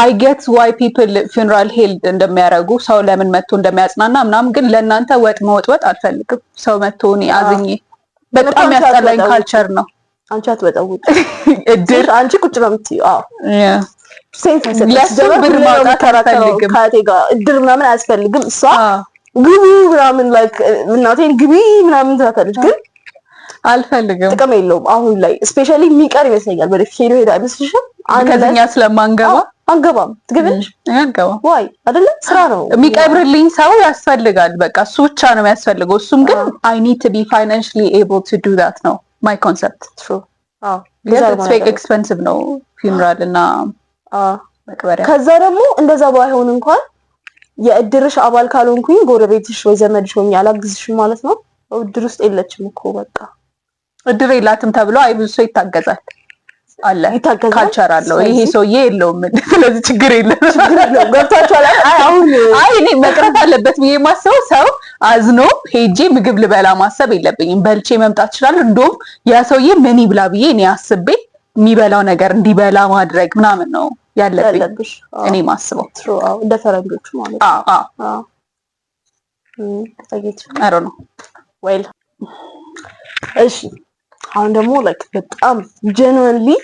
I get why people funeral hold እንደሚያደርጉ፣ ሰው ለምን መጥቶ እንደሚያጽናና ምናምን፣ ግን ለእናንተ ወጥ መወጥወጥ አልፈልግም። ሰው መጥቶ እኔ አዝኜ በጣም ያስጠላኝ culture ነው። አንቺ አትወጠውጥ። እድር አንቺ ቁጭ ነው የምትይው። አዎ ለሱ ብር ማውጣት አልፈልግም። ከአያቴ ጋር እድር ምናምን አያስፈልግም። እሷ ግቢ ምናምን like እናቴን ግቢ ምናምን ትላታለች፣ ግን አልፈልግም። ጥቅም የለውም። አሁን ላይ especially የሚቀር ይመስለኛል። ወደፊት ሄዶ ሄዶ አይመስልሽም? ከዚኛ ስለማንገባ። አንገባም። ትገቢያለሽ? አንገባም። Why? አይደለ ስራ ነው። የሚቀብርልኝ ሰው ያስፈልጋል። በቃ እሱ ብቻ ነው የሚያስፈልገው። እሱም ግን I need to be financially able to do that ነው my concept። True, አዎ። Expensive ነው funeral እና መቅበሪያ። ከዛ ደግሞ እንደዛ ባይሆን እንኳን የእድርሽ አባል ካልሆንኩኝ ጎረቤትሽ ወይ ዘመድሽ ሆኜ አላግዝሽም ማለት ነው። እድር ውስጥ የለችም እኮ በቃ። እድር የላትም ተብሎ አይ ብዙ ሰው ይታገዛል አለ። ይታገዛል። Culture አለው። ይሄ ሰውዬ የለውም፣ ስለዚህ ችግር የለም። ገብታችኋል? አይ አሁን አይ እኔ መቅረት አለበት ብዬ የማስበው ሰው አዝኖ ሄጄ ምግብ ልበላ ማሰብ የለብኝም። በልቼ መምጣት እችላለሁ። እንደውም ያ ሰውዬ ምን ይብላ ብዬ እኔ አስቤ የሚበላው ነገር እንዲበላ ማድረግ ምናምን ነው ያለብኝ ያለብሽ እኔ ማስበው። True፣ አዎ፣ እንደ ፈረንጆቹ ማለት ነው። አዎ። አዎ። I don't know. Well እሺ፣ አሁን ደግሞ like በጣም genuinely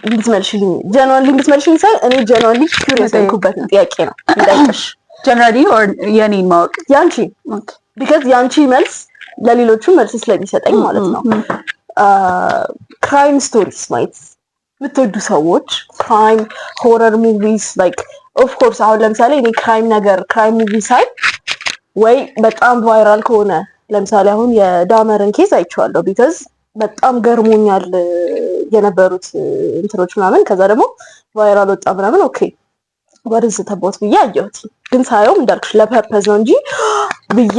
እንድትመልሽልኝ፣ genuinely እንድትመልሽልኝ ሳይሆን እኔ genuinely curious የሆንኩበት ጥያቄ ነው የምጠይቅሽ። Generally or የኔን ማወቅ? ያንቺ፣ because ያንቺ መልስ ለሌሎቹ መልስ ስለሚሰጠኝ ማለት ነው። Crime stories ማየት የምትወዱ ሰዎች፣ crime horror movies, like of course አሁን ለምሳሌ እኔ crime ነገር crime movie ሳይ ወይ በጣም viral ከሆነ፣ ለምሳሌ አሁን የዳመርን case አይቼዋለሁ because በጣም ገርሞኛል የነበሩት እንትኖች ምናምን። ከዛ ደግሞ viral ወጣ ምናምን፣ okay ወደዚህ ተቦት ብዬ አየሁት። ግን ሳየውም እንዳልኩሽ ለ purpose ነው እንጂ ብዬ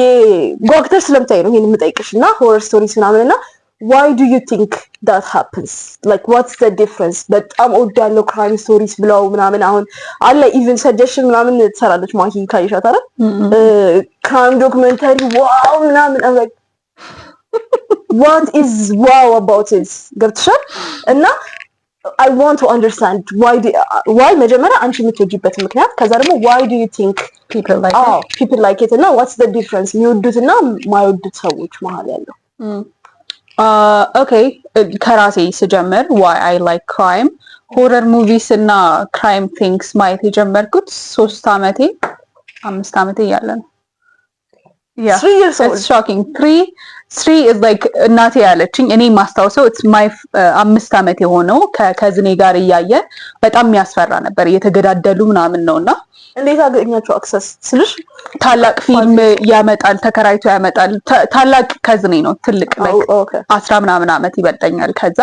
ጓግተሽ ስለምታይ ነው ይሄን የምጠይቅሽ። እና horror stories ምናምን እና why do you think that happens? Like what's the difference? በጣም እወዳለሁ crime stories ብለው ምናምን አሁን አለ even suggestion ምናምን ትሰራለች ማሂ፣ ካየሻት አይደል? Crime documentary wow ምናምን። I'm like, what is wow about it? ገብቶሻል? እና I want to understand why መጀመሪያ አንቺ የምትወጂበት ምክንያት፣ ከዛ ደግሞ why do you think people like አዎ people like it እና what's the difference የሚወዱት እና የማይወዱት ሰዎች መሀል ያለው? Okay, ከራሴ ስጀምር why I like crime horror movies እና crime things ማየት የጀመርኩት 3 አመቴ 5 አመቴ እያለ ነው። Yeah. 3 years old? It's shocking. 3, 3 is like እናቴ ያለችኝ፣ እኔ ማስታውሰው it's my 5 አመት የሆነው ከ cousin ኤ ጋር እያየ በጣም የሚያስፈራ ነበር። እየተገዳደሉ ምናምን ነው እና እንዴት አገኛቸው access ስልሽ? ታላቅ ፊልም ያመጣል፣ ተከራይቶ ያመጣል። ታላቅ cousin ኤ ነው፣ ትልቅ like 10 ምናምን አመት ይበልጠኛል። ከዛ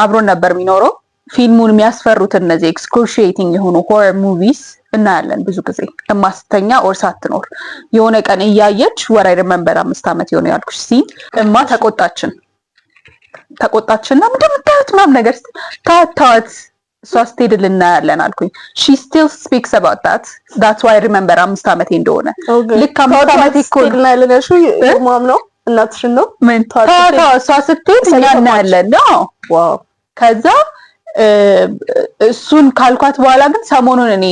አብሮን ነበር የሚኖረው። ፊልሙን የሚያስፈሩት እነዚህ excruciating የሆኑ horror movies እናያለን ብዙ ጊዜ እማስተኛ or ሳትኖር። የሆነ ቀን እያየች what I remember 5 ዓመት የሆነ ያልኩሽ scene እማ ተቆጣችን። ተቆጣችና ምንድን ነው የምታዩት ምናምን ነገር ስትል ተዋት ተዋት፣ እሷ ስትሄድ ልናያለን አልኩኝ። She still speaks about that. That's why I remember 5 ዓመቴ እንደሆነ። ልክ 5 ዓመቴ እኮ ነው። እናያለን ያልሽው mom ነው፣ እናትሽን ነው? ምን? ተዋት ተዋት፣ እሷ ስትሄድ እኛ እናያለን ነው። ከዛ እሱን ካልኳት በኋላ ግን ሰሞኑን እኔ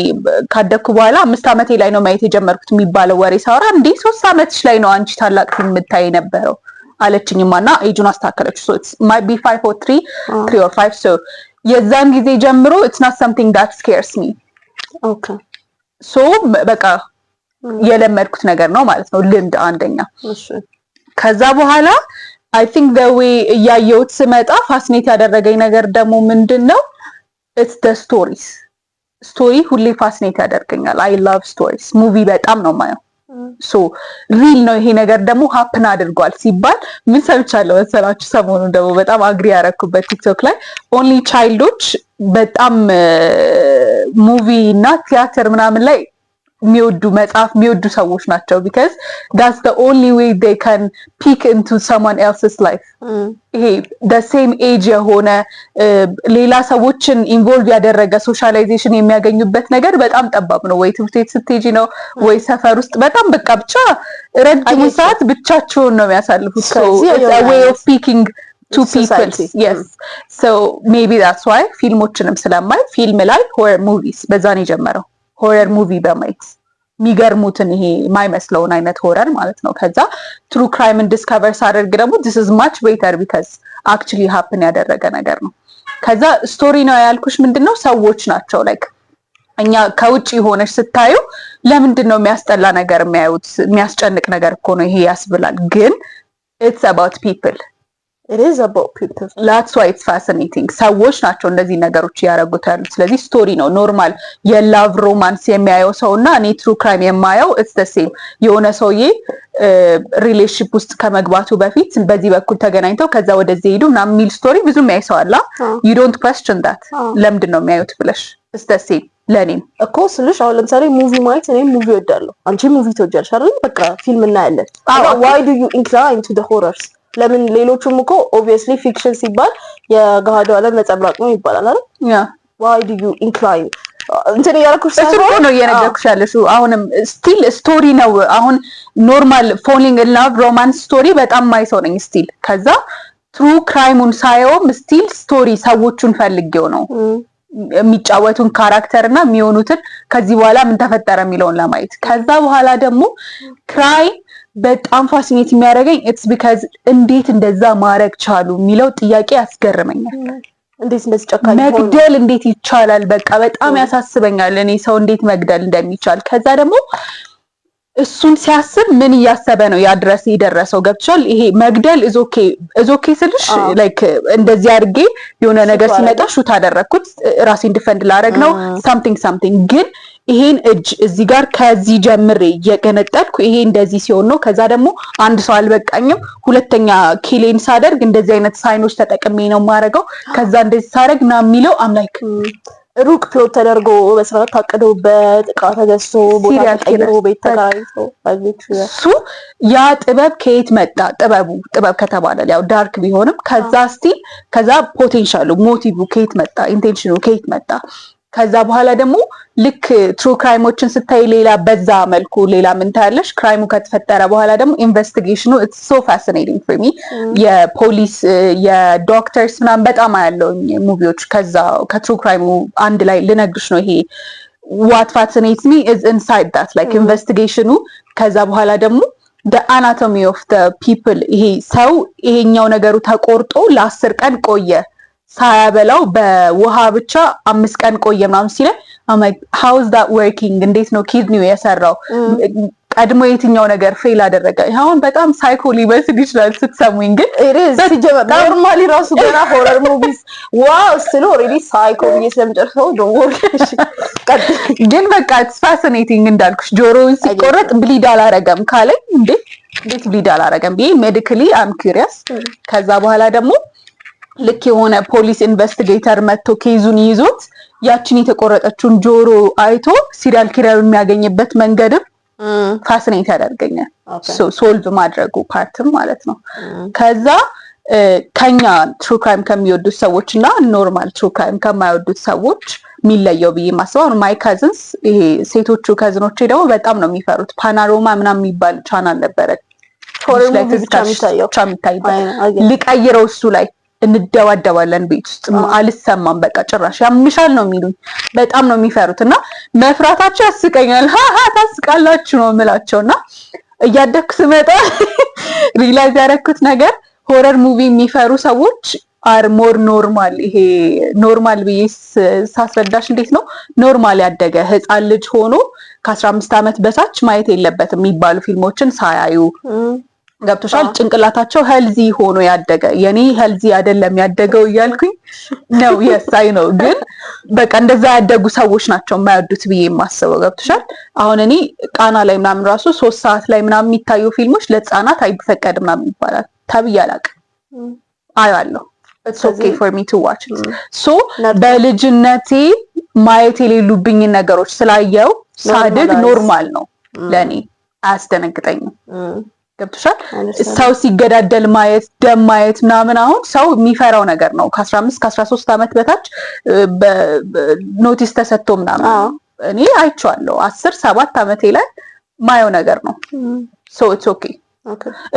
ካደግኩ በኋላ 5 ዓመቴ ላይ ነው ማየት የጀመርኩት የሚባለው ወሬ ሳወራ እንዴ 3 ዓመትሽ ላይ ነው አንቺ ታላቅ ፊልም የምታይ የነበረው አለችኝማ እና ኤጁን አስተካከለች። So it's might be 5 or 3, 3 or 5. So የዛን ጊዜ ጀምሮ it's not something that scares me. So በቃ የለመድኩት ነገር ነው ማለት ነው። ልምድ አንደኛ። ከዛ በኋላ I think the way እያየሁት ስመጣ fascinate ያደረገኝ ነገር ደግሞ ምንድን ነው? It's the stories. Story ሁሌ fascinate ያደርገኛል። I love stories. Movie በጣም ነው የማየው። So real ነው ይሄ ነገር ደግሞ happen አድርጓል ሲባል ምን ሰምቻለሁ መሰላችሁ? ሰሞኑን ደግሞ በጣም agree ያደረኩበት ቲክቶክ ላይ only child ኦች በጣም movie እና ቲያትር ምናምን ላይ የሚወዱ፣ መጽሐፍ የሚወዱ ሰዎች ናቸው። Because that's the only way they can peek into someone else's life. ይሄ the same age የሆነ ሌላ ሰዎችን involve ያደረገ socialization የሚያገኙበት ነገር በጣም ጠባብ ነው። ወይ ትምህርት ቤት ስትሄጂ ነው ወይ ሰፈር ውስጥ፣ በጣም በቃ ብቻ ረጅሙን ሰዓት ብቻቸውን ነው የሚያሳልፉት። Way of peeking to people, yes. So maybe that's why ፊልሞችንም ስለማይ ፊልም ላይ horror movies በዛ ነው የጀመረው። Horror movie በማየት የሚገርሙትን ይሄ የማይመስለውን አይነት horror ማለት ነው። ከዛ true crime ን discover ሳደርግ ደግሞ this is much better because actually happen ያደረገ ነገር ነው። ከዛ story ነው ያልኩሽ፣ ምንድን ነው፣ ሰዎች ናቸው። Like እኛ ከውጭ ሆነሽ ስታዩ ለምንድን ነው የሚያስጠላ ነገር የሚያዩት? የሚያስጨንቅ ነገር እኮ ነው ይሄ ያስብላል። ግን it's about people. It is about people. That's why it's fascinating. ሰዎች ናቸው እንደዚህ ነገሮች እያደረጉት ያሉት። ስለዚህ story ነው። Normal የ love romance የሚያየው ሰው እና እኔ true crime የማየው it's the same። የሆነ ሰውዬ relationship ውስጥ ከመግባቱ በፊት በዚህ በኩል ተገናኝተው ከዛ ወደዚህ ሄዱ ምናምን የሚል story ብዙ የሚያይ ሰው አለ። You don't question that፣ ለምንድን ነው የሚያዩት ብለሽ። It's the same ለእኔም። እኮ ስልሽ አሁን ለምሳሌ movie ማየት፣ እኔም movie እወዳለሁ፣ አንቺ movie ትወጃለሽ አይደል? በቃ ፊልም እናያለን። Why do you incline to the horrors? ለምን ሌሎቹም እኮ obviously fiction ሲባል የገሃዱ ዓለም ነጸብራቅ ነው ይባላል አይደል? Why do you incline እንትን እያደረኩሽ እሱ እኮ ነው እየነገርኩሽ ያለሽው። አሁንም still story ነው። አሁን normal falling in love romance story በጣም ማይ ሰው ነኝ still። ከዛ true crime ኡን ሳየውም still story ሰዎቹን ፈልጌው ነው፣ የሚጫወቱን character እና የሚሆኑትን፣ ከዚህ በኋላ ምን ተፈጠረ የሚለውን ለማየት። ከዛ በኋላ ደግሞ crime በጣም fascinate የሚያደርገኝ it's because እንዴት እንደዛ ማድረግ ቻሉ የሚለው ጥያቄ ያስገርመኛል። እንዴት እንደዚህ ጨካኝ ሆኑ? መግደል እንዴት ይቻላል? በቃ በጣም ያሳስበኛል እኔ ሰው እንዴት መግደል እንደሚቻል። ከዛ ደግሞ እሱን ሲያስብ ምን እያሰበ ነው ያ ድረስ የደረሰው? ገብቶሻል? ይሄ መግደል is okay, is okay ስልሽ like እንደዚህ አድርጌ የሆነ ነገር ሲመጣ shoot አደረግኩት፣ ራሴን defend ላደርግ ነው something something። ግን ይሄን እጅ እዚህ ጋር ከዚህ ጀምሬ እየገነጠልኩ ይሄ እንደዚህ ሲሆን ነው። ከዛ ደግሞ አንድ ሰው አልበቃኝም፣ ሁለተኛ kill ኤን ሳደርግ እንደዚህ አይነት sign ኦች ተጠቅሜ ነው የማደርገው። ከዛ እንደዚህ ሳደርግ ና የሚለው I'm like ሩቅ plot ተደርጎ በስርዓት ታቅዶበት እቃ ተገዝቶ ቦታ ተቀይሮ ቤት ተከራይቶ። እሱ ያ ጥበብ ከየት መጣ? ጥበቡ ጥበብ ከተባለ ያው dark ቢሆንም ከዛ still ከዛ potential ኡ motive ከየት መጣ? Intention ኑ ከየት መጣ? ከዛ በኋላ ደግሞ ልክ true crime ኦችን ስታይ ሌላ በዛ መልኩ ሌላ ምን ታያለሽ? Crime ኡ ከተፈጠረ በኋላ ደግሞ investigation ኑ it's so fascinating for me። የፖሊስ፣ የ doctors ምናምን በጣም አያለውኝ movie ዎች። ከዛ ከ true crime ኡ አንድ ላይ ልነግርሽ ነው፣ ይሄ what fascinates me is inside that, like investigation ኑ። ከዛ በኋላ ደግሞ the anatomy of the people፣ ይሄ ሰው ይሄኛው ነገሩ ተቆርጦ ለ10 ቀን ቆየ፣ ሳያበላው በውሃ ብቻ 5 ቀን ቆየ ምናምን ሲለ how is that working? እንዴት ነው kidney ው የሰራው? ቀድሞ የትኛው ነገር fail አደረገ? አሁን በጣም psycho ሊመስል ይችላል ስትሰሙኝ፣ ግን normally ራሱ ገና horror movies wow ስለ already psycho ብዬ ስለምጨርሰው don't worry። ግን በቃ it's fascinating። እንዳልኩሽ ጆሮውን ሲቆረጥ bleed አላረገም ካለኝ እንዴ እንዴት bleed አላረገም ብዬ medically I'm curious። ከዛ በኋላ ደግሞ ልክ የሆነ ፖሊስ investigator መጥቶ case ኡን ይዞት ያችን የተቆረጠችውን ጆሮ አይቶ serial killer የሚያገኝበት መንገድም fascinate ያደርገኛል። Solve ማድረጉ part ም ማለት ነው። ከዛ ከኛ true crime ከሚወዱት ሰዎች እና normal true crime ከማይወዱት ሰዎች የሚለየው ብዬ ማስበው፣ አሁን my cousins፣ ይሄ ሴቶቹ cousin ኦቼ ደግሞ በጣም ነው የሚፈሩት። ፓናሮማ ምናምን የሚባል ቻናል ነበረ ብቻ የሚታይበት። ልቀይረው እሱ ላይ እንደዋደባለን፣ ቤት ውስጥ አልሰማም። በቃ ጭራሽ ያምሻል ነው የሚሉኝ። በጣም ነው የሚፈሩት እና መፍራታቸው ያስቀኛል። ሀ ታስቃላችሁ ነው የምላቸው። እና እያደግኩ ስመጣ realize ያደረኩት ነገር horror movie የሚፈሩ ሰዎች are more normal። ይሄ normal ብዬ ሳስረዳሽ እንዴት ነው፣ normal ያደገ ህፃን ልጅ ሆኖ ከ15 ዓመት በታች ማየት የለበትም የሚባሉ ፊልሞችን ሳያዩ፣ ገብቶሻል? ጭንቅላታቸው healthy ሆኖ ያደገ፣ የኔ healthy አይደለም ያደገው እያልኩኝ ነው። Yes, I know፣ ግን በቃ እንደዛ ያደጉ ሰዎች ናቸው የማይወዱት ብዬ የማስበው፣ ገብቶሻል? አሁን እኔ ቃና ላይ ምናምን ራሱ 3 ሰዓት ላይ ምናምን የሚታዩ ፊልሞች ለህፃናት አይፈቀድም ምናምን ይባላል ተብዬ አላውቅም። አያለሁ። It's okay for me to watch it። So በልጅነቴ ማየት የሌሉብኝን ነገሮች ስላየው ሳድግ normal ነው ለእኔ፣ አያስደነግጠኝም። ገብቶሻል? ሰው ሲገዳደል ማየት፣ ደም ማየት ምናምን አሁን ሰው የሚፈራው ነገር ነው። ከ15 ከ13 ዓመት በታች notice ተሰጥቶ ምናምን እኔ አይቼዋለሁ። 10 7 ዓመቴ ላይ ማየው ነገር ነው። So it's okay።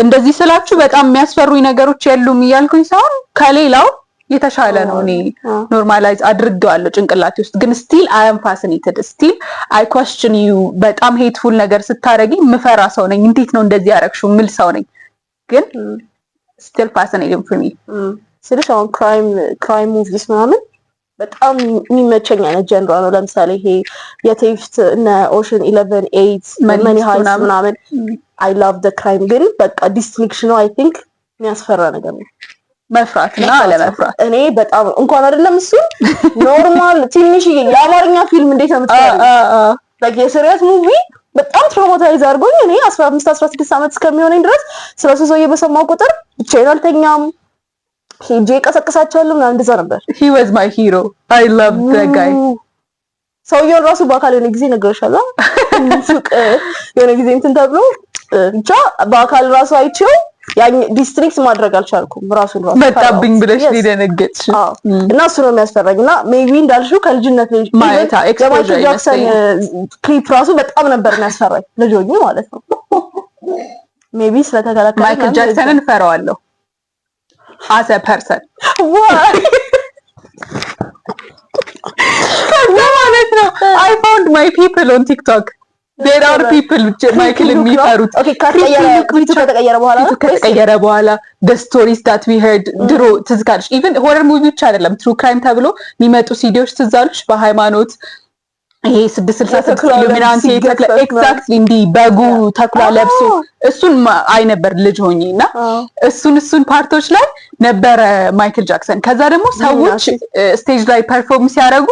እንደዚህ ስላችሁ በጣም የሚያስፈሩኝ ነገሮች የሉም እያልኩኝ ሳይሆን ከሌላው የተሻለ ነው። እኔ normalize አድርጌዋለሁ ጭንቅላቴ ውስጥ፣ ግን still I am fascinated፣ still I question you። በጣም hateful ነገር ስታረጊ ምፈራ ሰው ነኝ። እንዴት ነው እንደዚህ ያረግሽው ምል ሰው ነኝ። ግን still fascinating for me። ስልሽ አሁን crime movies ምናምን በጣም የሚመቸኝ አይነት genre ነው። ለምሳሌ ይሄ የ theft እነ Ocean 11፣ 8፣ Money Heist ምናምን፣ I love the crime። ግን በቃ distinction ኑ I think የሚያስፈራ ነገር ነው። መፍራት እና አለመፍራት። እኔ በጣም እንኳን አይደለም እሱ፣ normal ትንሽዬ የአማርኛ ፊልም እንዴት ነው የምትፈሪው? Like የ serious movie በጣም traumatize አድርጎኝ እኔ 15 16 ዓመት እስከሚሆነኝ ድረስ ስለ እሱ ሰውዬ በሰማው ቁጥር ብቻዬን አልተኛም፣ ሄጄ እቀሰቅሳቸዋለሁ ምናምን፣ እንደዛ ነበር። He was my hero። I love the guy። ሰውየውን ራሱ በአካል የሆነ ጊዜ ነግሬሻለሁ። ሱቅ የሆነ ጊዜ እንትን ተብሎ ብቻ በአካል ራሱ አይቼው distract ማድረግ አልቻልኩም። ራሱን ራሱ መጣብኝ ብለሽ ሊደነገጥሽ። እና እሱ ነው የሚያስፈራኝ። እና maybe እንዳልሽው ከልጅነት ማየት የማይክል ጃክሰን ክሊፕ ራሱ በጣም ነበር የሚያስፈራኝ ልጅ ሆኜ ማለት ነው። Maybe ስለተከለከለ ማይክል ጃክሰንን እፈራዋለሁ as a person ከዛ ማለት ነው። I found my people on TikTok። There are people ማይክል የሚፈሩት። ከተቀየረ በኋላ። ከተቀየረ በኋላ the stories that we heard ድሮ ትዝ ካለሽ፣ even horror movie ብቻ አይደለም፣ true crime ተብሎ የሚመጡ ሲዲዎች ትዝ አሉሽ? በሃይማኖት ይሄ 666፣ ኢሉሚናንቲ፣ exactly፣ እንዲህ በጉ ተኩላ ለብሶ እሱን አይ ነበር ልጅ ሆኜ። እና እሱን part ኦች ላይ ነበረ ማይክል ጃክሰን። ከዛ ደግሞ ሰዎች stage ላይ perform ሲያደርጉ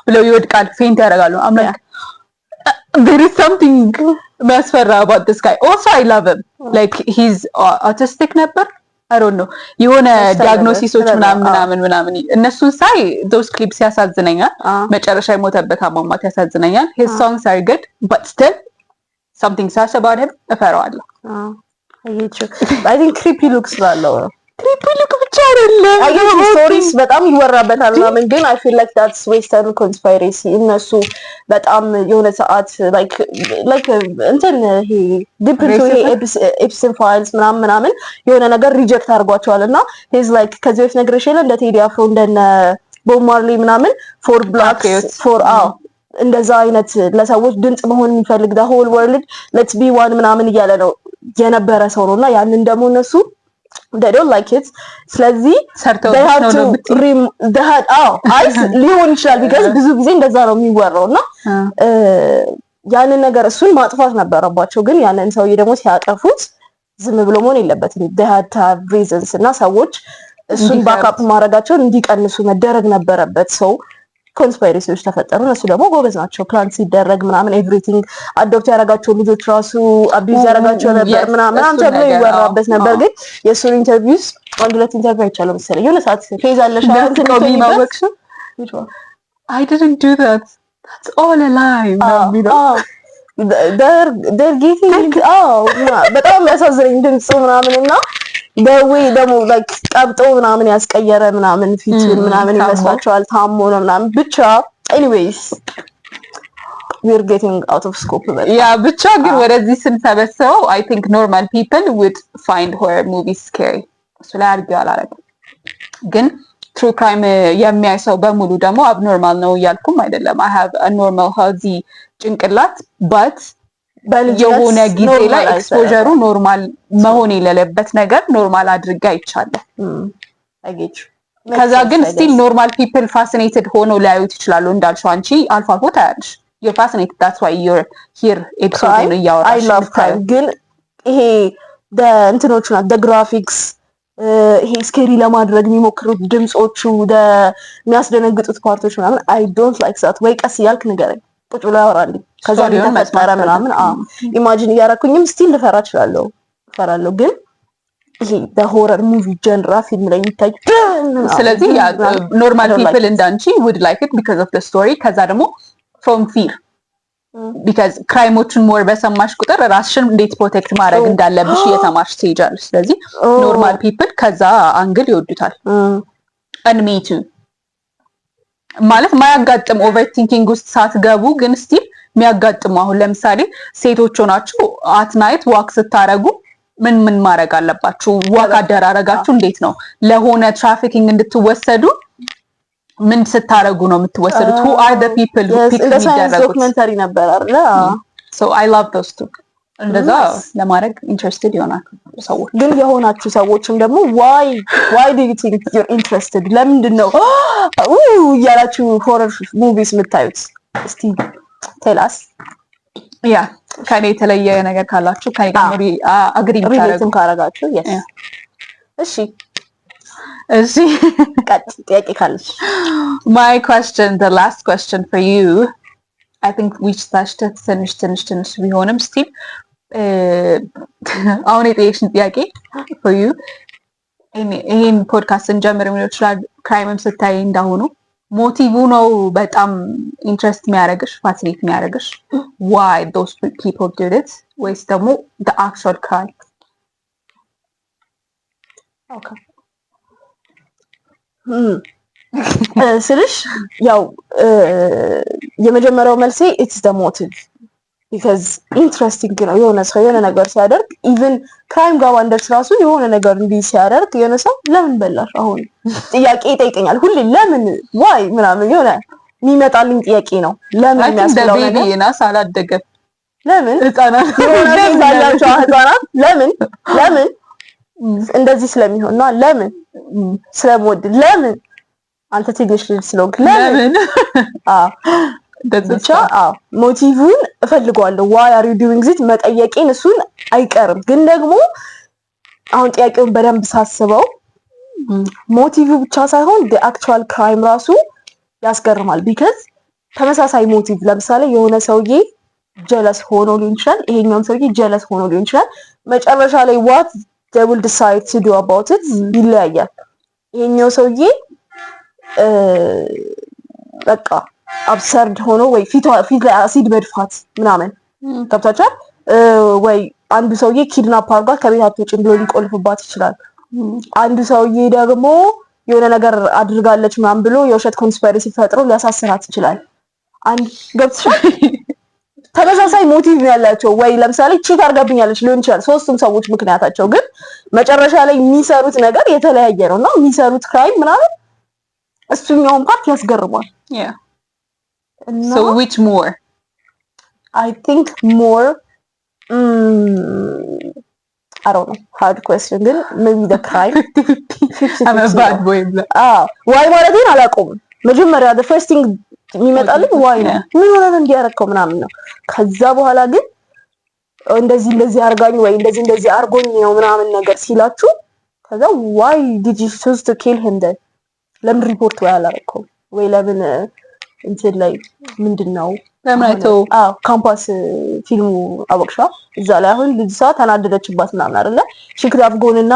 ብለው ይወድቃል፣ faint ያደርጋሉ። I'm like, there is something የሚያስፈራ about this guy። Also I love him። Like he's autistic ነበር፣ I don't know፣ የሆነ diagnosis ኦች ምናምን ምናምን ምናምን፣ እነሱን ሳይ those clips ያሳዝነኛል። መጨረሻ የሞተበት አሟሟት ያሳዝነኛል። His songs are good, but still something sus about him፣ እፈራዋለሁ። I think creepy look ስላለው ነው። Creepy look ብቻ አይደለም። Stories በጣም ይወራበታል ምናምን፣ ግን I feel like that's western conspiracy። እነሱ በጣም የሆነ ሰዓት like እንትን ይሄ deep into ይሄ Epstein files ምናምን ምናምን የሆነ ነገር reject አድርጓቸዋል። እና he's like ከዚህ በፊት ነግሬሽ የለ፣ እንደ ቴዲ አፍሮ፣ እንደነ ቦብ ማርሊ ምናምን for blacks for አዎ እንደዛ አይነት ለሰዎች ድምጽ መሆን የሚፈልግ፣ the whole world let's be one ምናምን እያለ ነው የነበረ ሰው ነው። እና ያንን ደግሞ እነሱ they don't like it። ስለዚህ አይ ሊሆን ይችላል፣ because ብዙ ጊዜ እንደዛ ነው የሚወራው። እና ያንን ነገር እሱን ማጥፋት ነበረባቸው። ግን ያንን ሰውዬ ደግሞ ሲያጠፉት ዝም ብሎ መሆን የለበትም። They had to have reasons እና ሰዎች እሱን back up ማድረጋቸውን እንዲቀንሱ መደረግ ነበረበት። ሰው conspiracy ዎች ተፈጠሩ። እነሱ ደግሞ ጎበዝ ናቸው። ፕላን ሲደረግ ምናምን everything adopt ያደረጋቸው ልጆች ራሱ abuse ያደረጋቸው ነበር ምናምን ምናምን ተብሎ ይወራበት ነበር። ግን የእሱን interviews አንድ ሁለት interview አይቻለሁ መሰለኝ። የሆነ ሰዓት phase አለሽ። I didn't do that. That's all a lie ነው። They're getting፣ በጣም የሚያሳዝነኝ ድምፁ ምናምን እና The way ደግሞ like ቀብጦ ምናምን ያስቀየረ ምናምን ፊቱን ምናምን ታሞ። ይመስላቸዋል፣ ታሞ ነው ምናምን። ብቻ anyways, we're getting out of scope በጣም። Yeah፣ ብቻ ግን ወደዚህ ስንሰበስበው I think normal people would find horror movies scary። እሱ ላይ አድርጌው አላረግም። ግን true crime የሚያይ ሰው በሙሉ ደግሞ abnormal ነው እያልኩም አይደለም። I have a normal, healthy ጭንቅላት but በልጅነት የሆነ ጊዜ ላይ normalize exposure ኡ normal መሆን የሌለበት ነገር normal አድርጌ አይቻለሁ። I get you. ከዛ ግን still normal people fascinated ሆነው ሊያዩት ይችላሉ። እንዳልሽው አንቺ አልፎ አልፎ ታያለሽ። You're fascinated, that's why you're here episode ኡን I እያወራሽ love crime፣ ግን ይሄ እንትኖቹ ናት፣ graphics፣ ይሄ scary ለማድረግ የሚሞክሩት ድምፆቹ፣ የሚያስደነግጡት part ኦች ምናምን I don't like that። ወይ ቀስ እያልክ ንገረኝ፣ ቁጭ ብሎ ያወራልኝ፣ ከዛ story ውን ምን ተፈጠረ መስማት ምናምን imagine እያረኩኝም still ልፈራ እችላለሁ፣ እፈራለሁ። ግን ይሄ በ horror movie genre ፊልም ላይ የሚታይ ስለዚህ normal I don't like people it. እንዳንቺ would like it because of the story፣ ከዛ ደግሞ from fear, because crime ኦችን more በሰማሽ ቁጥር ራስሽን እንዴት protect ማድረግ እንዳለብሽ እየተማርሽ ትሄጃለሽ። ስለዚህ normal people ከዛ angle ይወዱታል። And me too። ማለት ማያጋጥም overthinking ውስጥ ሳትገቡ ግን still የሚያጋጥሙ፣ አሁን ለምሳሌ ሴቶች ሆናችሁ at night walk ስታረጉ ምን ምን ማድረግ አለባችሁ? Walk አደራረጋችሁ እንዴት ነው? ለሆነ trafficking እንድትወሰዱ ምን ስታረጉ ነው የምትወሰዱት? Who are the people who pick እንደ ሳይንስ የሚደረጉት? Documentary ነበር አይደለ? So I love those two። እንደዛ ለማድረግ interested ይሆናል ሰዎች። ግን የሆናችሁ ሰዎችም ደግሞ why do you think you're interested? ለምንድን ነው እያላችሁ horror movies የምታዩት? እስቲ tell us. Yeah፣ ከኔ የተለየ ነገር ካላችሁ፣ ከኔ ጋር agree relate ም ካረጋችሁ፣ yes። እሺ። እሺ። ቀጥ ጥያቄ ካለች። My question, the last question for you, I think we touched it ትንሽ ትንሽ ትንሽ ቢሆንም still አሁን የጠየቅሽን ጥያቄ for you፣ ይሄን ፖድካስት ስንጀምር ሊሆን ይችላል፣ crime ም ስታይ እንዳሁኑ motive ነው በጣም interest የሚያደርግሽ፣ fascinate የሚያደርግሽ፣ why those people did it፣ ወይስ ደግሞ the actual crime? Okay ስልሽ ያው የመጀመሪያው መልሴ it's the motive, because interesting ነው። የሆነ ሰው የሆነ ነገር ሲያደርግ፣ even crime ጋር ባንደርስ ራሱ፣ የሆነ ነገር እንዲህ ሲያደርግ የሆነ ሰው ለምን በላሽ አሁን ጥያቄ ይጠይቀኛል ሁሌ፣ ለምን፣ why ምናምን የሆነ የሚመጣልኝ ጥያቄ ነው። ለምን የሚያስብለው ነገር ናስ አላደገም። ለምን ህጻናት የሆነ ያላቸው ህጻናት ለምን ለምን እንደዚህ ስለሚሆን ነው፣ ለምን ስለምወድ፣ ለምን አንተ ትንሽ ልጅ ስለሆንክ ለምን። አዎ፣ ብቻ አዎ motive ን እፈልገዋለሁ። Why are you doing this መጠየቄን እሱን አይቀርም። ግን ደግሞ አሁን ጥያቄውን በደንብ ሳስበው motive ብቻ ሳይሆን actual crime ራሱ ያስገርማል። Because ተመሳሳይ motive፣ ለምሳሌ የሆነ ሰውዬ jealous ሆኖ ሊሆን ይችላል፣ ይሄኛውም ሰውዬ jealous ሆኖ ሊሆን ይችላል። መጨረሻ ላይ what they will decide to do about it ይለያያል። ይሄኛው ሰውዬ በቃ absurd ሆኖ ወይ ፊት ላይ አሲድ መድፋት ምናምን፣ ገብታችኋል? ወይ አንዱ ሰውዬ kidnap አድርጓት ከቤት አትወጪም ብሎ ሊቆልፍባት ይችላል። አንዱ ሰውዬ ደግሞ የሆነ ነገር አድርጋለች ምናምን ብሎ የውሸት conspiracy ፈጥሮ ሊያሳስራት ይችላል። አንድ ገብቶሻል? ተመሳሳይ motive ነው ያላቸው። ወይ ለምሳሌ cheat አድርጋብኛለች ሊሆን ይችላል ሶስቱም ሰዎች ምክንያታቸው፣ ግን መጨረሻ ላይ የሚሰሩት ነገር የተለያየ ነው እና የሚሰሩት crime ምናምን እሱኛውን part ያስገርማል። እና So which more? I think more, I don't know, hard question፣ ግን maybe the crime. I'm a bad boy. Why ማለቴን አላውቀውም። መጀመሪያ the first thing የሚመጣልኝ why ነው። ምን ሆነ ነው እንዲያረከው ምናምን ነው። ከዛ በኋላ ግን እንደዚህ እንደዚህ አርጋኝ ወይ እንደዚህ እንደዚህ አርጎኝ ነው ምናምን ነገር ሲላችሁ፣ ከዛ why did you choose to kill him then? ለምን ሪፖርት ወይ አላረከው ወይ ለምን እንትን ላይ ምንድን ነው ለምን አይተው? አዎ፣ ካምፓስ ፊልሙ አወቅሻ? እዛ ላይ አሁን ልጅቷ ተናደደችባት ምናምን አይደለ? She could have gone እና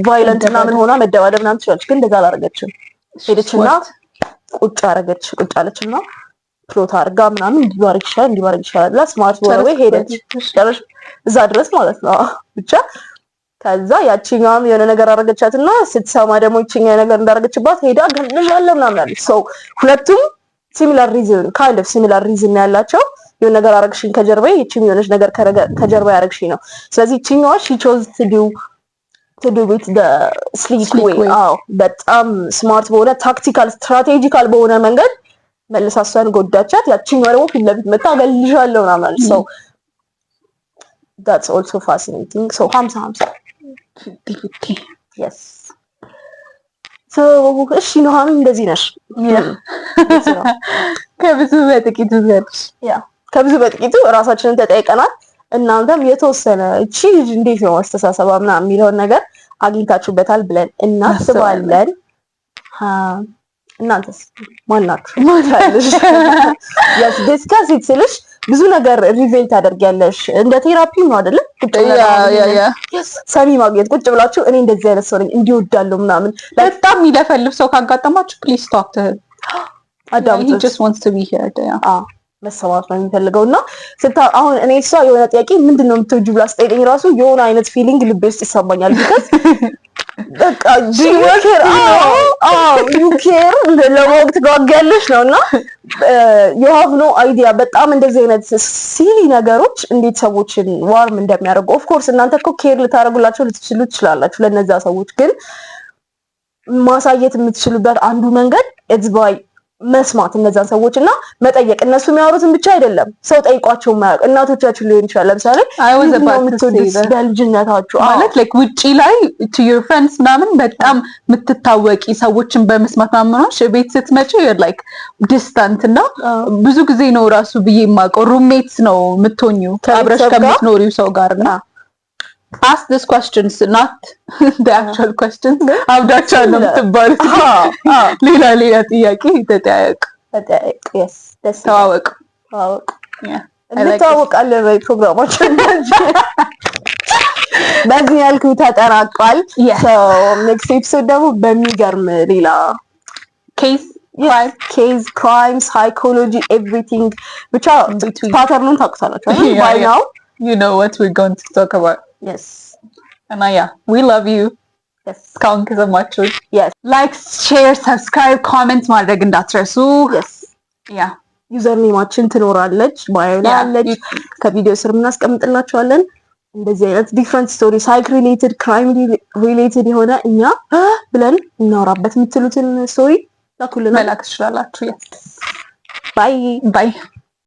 violent ምናምን ሆና መደባደብ ምናምን ትችላለች፣ ግን እንደዛ አላረገችም። ሄደችና ቁጭ አረገች፣ ቁጭ አለችና plot አድርጋ ምናምን እንዲህ ባረግ ይሻላል፣ እንዲህ ባረግ ይሻላል ብላ smart በሆነ ወይ ሄደች። ጨረሽ እዛ ድረስ ማለት ነው። ብቻ ከዛ ያቺኛዋም የሆነ ነገር አደረገቻት እና ስትሰማ ደግሞ ይቺኛ ነገር እንዳደረገችባት ሄዳ ገልሻለሁ ምናምን አለች። So ሁለቱም similar reason, kind of similar reason ያላቸው፣ የሆነ ነገር አረግሽኝ ከጀርባዬ፣ ይቺም የሆነች ነገር ከጀርባ ያረግሽኝ ነው። ስለዚህ ይቺኛዋ she chose to do it slick way። አዎ፣ በጣም smart በሆነ፣ tactical, strategical በሆነ መንገድ መልሳ እሷን ጎዳቻት። ያቺኛዋ ደግሞ ፊት ለፊት መታ እገልሻለሁ ምናምን አለች። So that's also fascinating. So 50-50። 50. Yes. So እሺ ኑሐሚን፣ እንደዚህ ነሽ። ከብዙ በጥቂቱ ዘርሽ። Yeah፣ ከብዙ በጥቂቱ እራሳችንን ተጠይቀናል። እናንተም የተወሰነ እቺ ልጅ እንዴት ነው አስተሳሰባ ምናምን የሚለውን ነገር አግኝታችሁበታል ብለን እናስባለን። እናንተስ ማናችሁ? Yes, discuss ስልሽ ብዙ ነገር reveal ታደርጊያለሽ። እንደ therapy ነው አይደለ? ሰሚ ማግኘት፣ ቁጭ ብላችሁ እኔ እንደዚህ አይነት ሰው ነኝ፣ እንዲወዳለሁ ምናምን። በጣም የሚለፈልፍ ሰው ካጋጠማችሁ please talk to him. አዳምጡት። He just wants to be heard, yeah. መሰማት ነው የሚፈልገው። እና አሁን እኔ እሷ የሆነ ጥያቄ ምንድን ነው የምትወጂው ብላ ስጠይቀኝ ራሱ የሆነ አይነት feeling ልቤ ውስጥ ይሰማኛል። Because በቃ you care፣ ለማወቅ ትጓጊያለሽ ነው። እና you have no idea በጣም እንደዚህ አይነት silly ነገሮች እንዴት ሰዎችን warm እንደሚያደርጉ። Of course እናንተ እኮ care ልታደርጉላቸው ልትችሉ ትችላላችሁ ለነዛ ሰዎች፣ ግን ማሳየት የምትችሉበት አንዱ መንገድ it's by መስማት እነዛን ሰዎች እና መጠየቅ። እነሱ የሚያወሩትን ብቻ አይደለም፣ ሰው ጠይቋቸው የማያውቅ እናቶቻችን ሊሆን ይችላል። ለምሳሌ የምትወዱት በልጅነታችሁ ማለት like ውጪ ላይ to your friends ምናምን በጣም የምትታወቂ፣ ሰዎችን በመስማት ምናምን፣ ቤት ስትመጪ like distant። እና ብዙ ጊዜ ነው ራሱ ብዬ የማውቀው roommates ነው የምትሆኚው አብረሽ ከምትኖሪው ሰው ጋር። እና ask these questions, not the actual questions፣ አብዳቸዋል ነው የምትባሉት። ሌላ ሌላ ጥያቄ ተጠያየቁ። ተዋወቁ። ተዋወቁ። እንተዋወቃለን ወይ? ፕሮግራማችን በዚህ መልኩ ተጠናቋል። Next episode ደግሞ በሚገርም ሌላ case። Case፣ crime፣ psychology፣ everything፣ ብቻ pattern ኡን ታውቁታላችሁ by now. You know what we're going to talk about. Yes. እና yeah, we love you. እስካሁን ከሰማችሁ like፣ share፣ subscribe፣ comment ማድረግ እንዳትረሱ። Yes. Username ኣችን ትኖራለች፣ bio ላይ አለች፣ ከቪዲዮ ስር እናስቀምጥላችኋለን። እንደዚህ አይነት different story፣ psych related፣ crime related የሆነ እኛ ብለን እናወራበት የምትሉትን story ላኩልን። መላክ ትችላላችሁ። Bye. Bye.